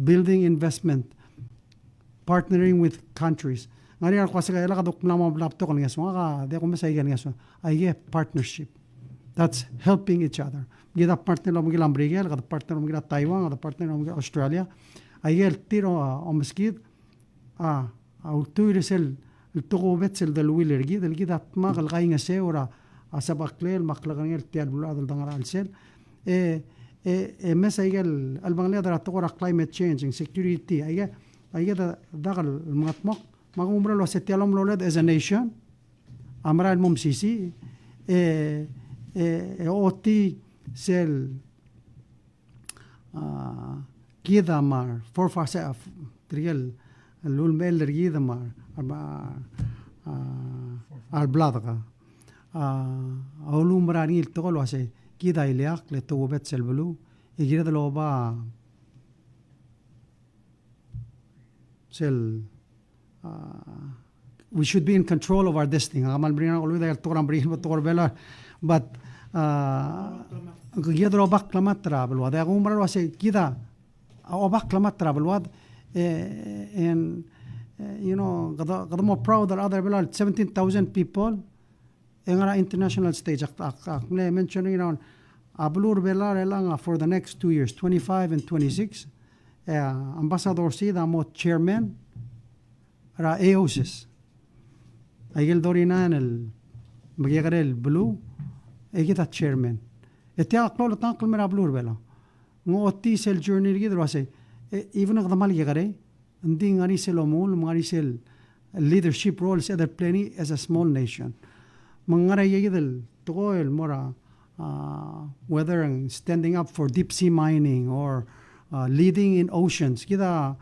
building investment, partnering with countries. Ng ngar er ngii a kuk uasei a lak dok mla mo bla betok el ngeso, ngak a diak kumes aike el ngeso, aike partnership. That's helping each other. Kid a partner el obengkel a Merikel, kede partner el obengkel a Taiwan, kede partner el obengkel a Australia. Aike el tir a omeskid a, a ultuil er sel, el tokubets el deleuill er kid, el kid a dmak el kaingeseu er a, a sebecheklel me a klekerengel tia el beluulechad el dengar er a chelsel. E, e, e mes aike el, el chelebangel a tekoi er a climate change, security, aike, aike a dak el mengedmokl, me a kumerang el uasei tia el omeloled as a nation, a merael el mo mesisiich, e, e, e ochotii sel a, kid a me a re forefathers, a, f-, tirke el, el ulemechell er kid me a, a, a, a rebladek a, a, a oumera er ngii el tekoi el uasei, kid a ileakl e tokubets el beluu, e kired el oba sel, uh, we should be in control of our destiny. Ng kmal meringel a kulekoi el tekoi er a Merikel, tekoi er a Belau. But, uh, kid a oba klemat er a beluad. Ak oumera el uasei kid a oba klemat er a beluad. E, and, e, you know, kede, kede mo proud er a rechad er a Belau, seventeen thousand people. E ngar er a international stage, ak, ak, ak mle mention er ngii el, a beluu er a Belau er chelechang, a, for the next two years, twenty-five and twenty-six, e, Ambassador Sid a mo chairman er a AOSIS. Aike el thirty-nine el mekekerei el beluu, e kid a chairman. E tia a klou el tang el mei er a beluu er a Belau. Ng ochotii sel journey er kid el uasei, e, even kede kmal kekerei, ng di ngar er ngii sel omengull, me ng ngar er ngii sel leadership role se kede play er ngii as a small nation. Me ng ngar er ngii a kid el tekoi el mo er a, uh, whether standing up for deep sea mining or, uh, leading in oceans. Kid a,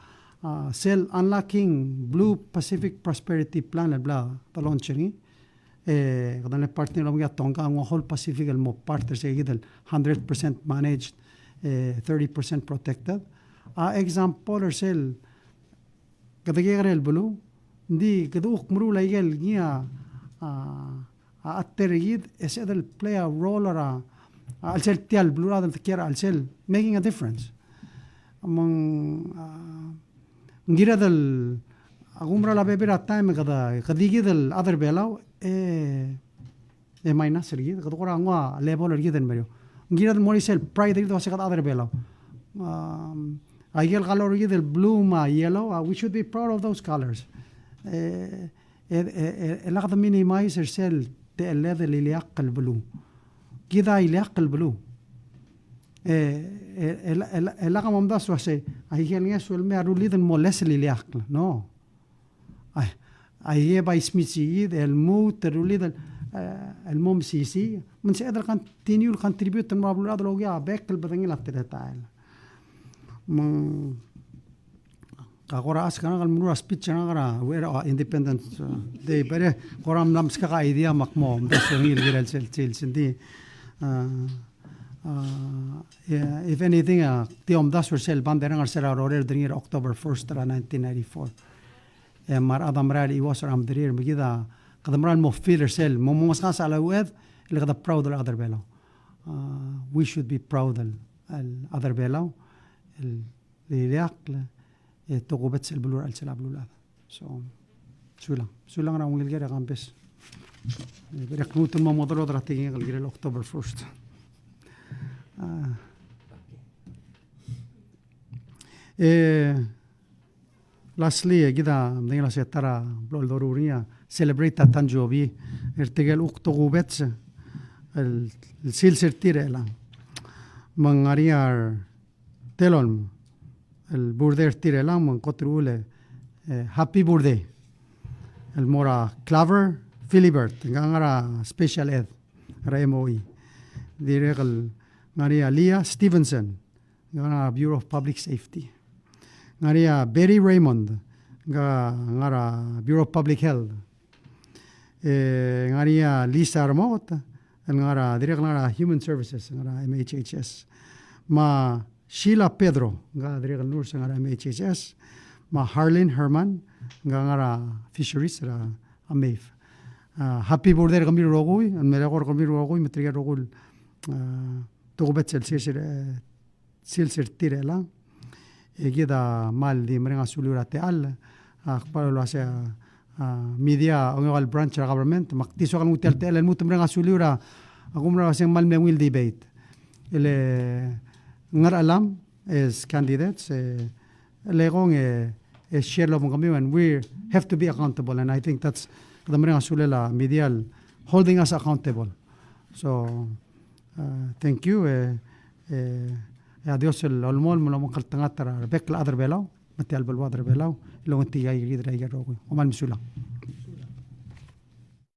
uh, sel Unlocking Blue Pacific Prosperity Plan el bla de launch er ngii. E, kede mle partner el obengkel a Tonga, a nguu a whole Pacific el mo part er se kid el hundred percent managed, e, thirty percent protected. A example er sel, kede kekerei el beluu, ng di kede kuk meruul a ikel ngii a, a, a, a ter kid, e sebeched el play a role er a, a, chelsel tia el beluulechad el kiei er a chelsel, making a difference. Me ng, a, ng kired el, a, kumerang a bebil er a taem e kede, kede di kid el chad er Belau, e, e minus er kid, kede kora nguu a level er kid el meriou. Ng kired el mo er sel pride er kid el uase kede chad er Belau. Um, a ikel color er kid el blue me a yellow, a, we should be proud of those colors. E, e, e, e, e lak de minimize er sel techelled el ileakl el beluu. Kid a ileakl el beluu. E, e, e, e, e lak momdasu el uase, a ikel ngeso el mei a rullid el mo less el ileakl. No. A, a ikel bai smisii, el lmuut el rullid el, e, el mo mesisiich. Me ng sebeched el continue el contribute el mo er a beluulechad el okiu a bek el bedengel a teletael. Me ng Ka kora ask er ngak el meruul a speech er ngak er a, er a Independence, uh, Day, but e kora mla meskak a idea me ak mo omdasu er ngii el kirel sel sils, sils, ng di, uh, uh, yeah, if anything, uh, di omdasu er sel band er ngak er sel a rorer er ngii er a October first er a nineteen ninety-four. E me a rechad a merael el chiuas er a mederir, me kid a, kede merael el mo feel er sel, mo, mo meskak a uchelel, el kede proud el chad er Belau. Uh, we should be proud el, el chad er Belau, el ileakl, e tokubets el beluu er a chelsel a beluulechad. So, sulang. Sulang er a ungil ker e kambes. E, berek lmuut el mo model er a tekingek el kirel October first. A, e, lastly, e, kid a medengei el uase ta er a blo el doruul er ngii a celebrate a tanjobi er tirke el kuk tokubets el, el sils er tir er chelechang. Me ng ngar er ngii a telolem el birthday er tir er chelechang, me ng kot el uchul e, e, happy birthday el mo er a Claver Philibert, ngka ngar er a special ed er a M O E. Dirrek el ngar er ngii a Leah Stevenson, ngka ngar er a Bureau of Public Safety. Ngar er ngii a Betty Raymond, ngka ngar er a Bureau of Public Health. E, ngar er ngii a Lisa Remoket, el ngar er a, dirrek el ngar er a Human Services, ngar er a M H H S. Me a Sheila Pedro, ngka dirrek el nurse, ngar er a M H H S. Me a Harlene Herman, ngka ngar er a Fisheries, er a, a MAFE. A, happy birthday er kemiu el rokui, el merek er kemiu el rokui, me tirke el rokui el, a, tokubets el sils er, e, sils er tir er chelechang. E kid a kmal di mereng a suliu er a techall, a, kmal el uase a, a, media, ongeua el branch er a government, me ak di soak el nguu tia el techall el lmuut el mereng a suliu er a, a, kumerang el uase ng kmal mle ungil debate. El, e, ngar er a Belau, as candidates, e, lekong e, e share el obengkemiu, and we have to be accountable, and I think that's, kede mereng a sulel a media el holding us accountable. So, Uh, thank you, e, e, e a Dios el olemolem el omekngeltengat er a rebek el chad er Belau, me tia el beluad er Belau, el ongtiaikid er a ikel rokui. Kom kmal mesulang.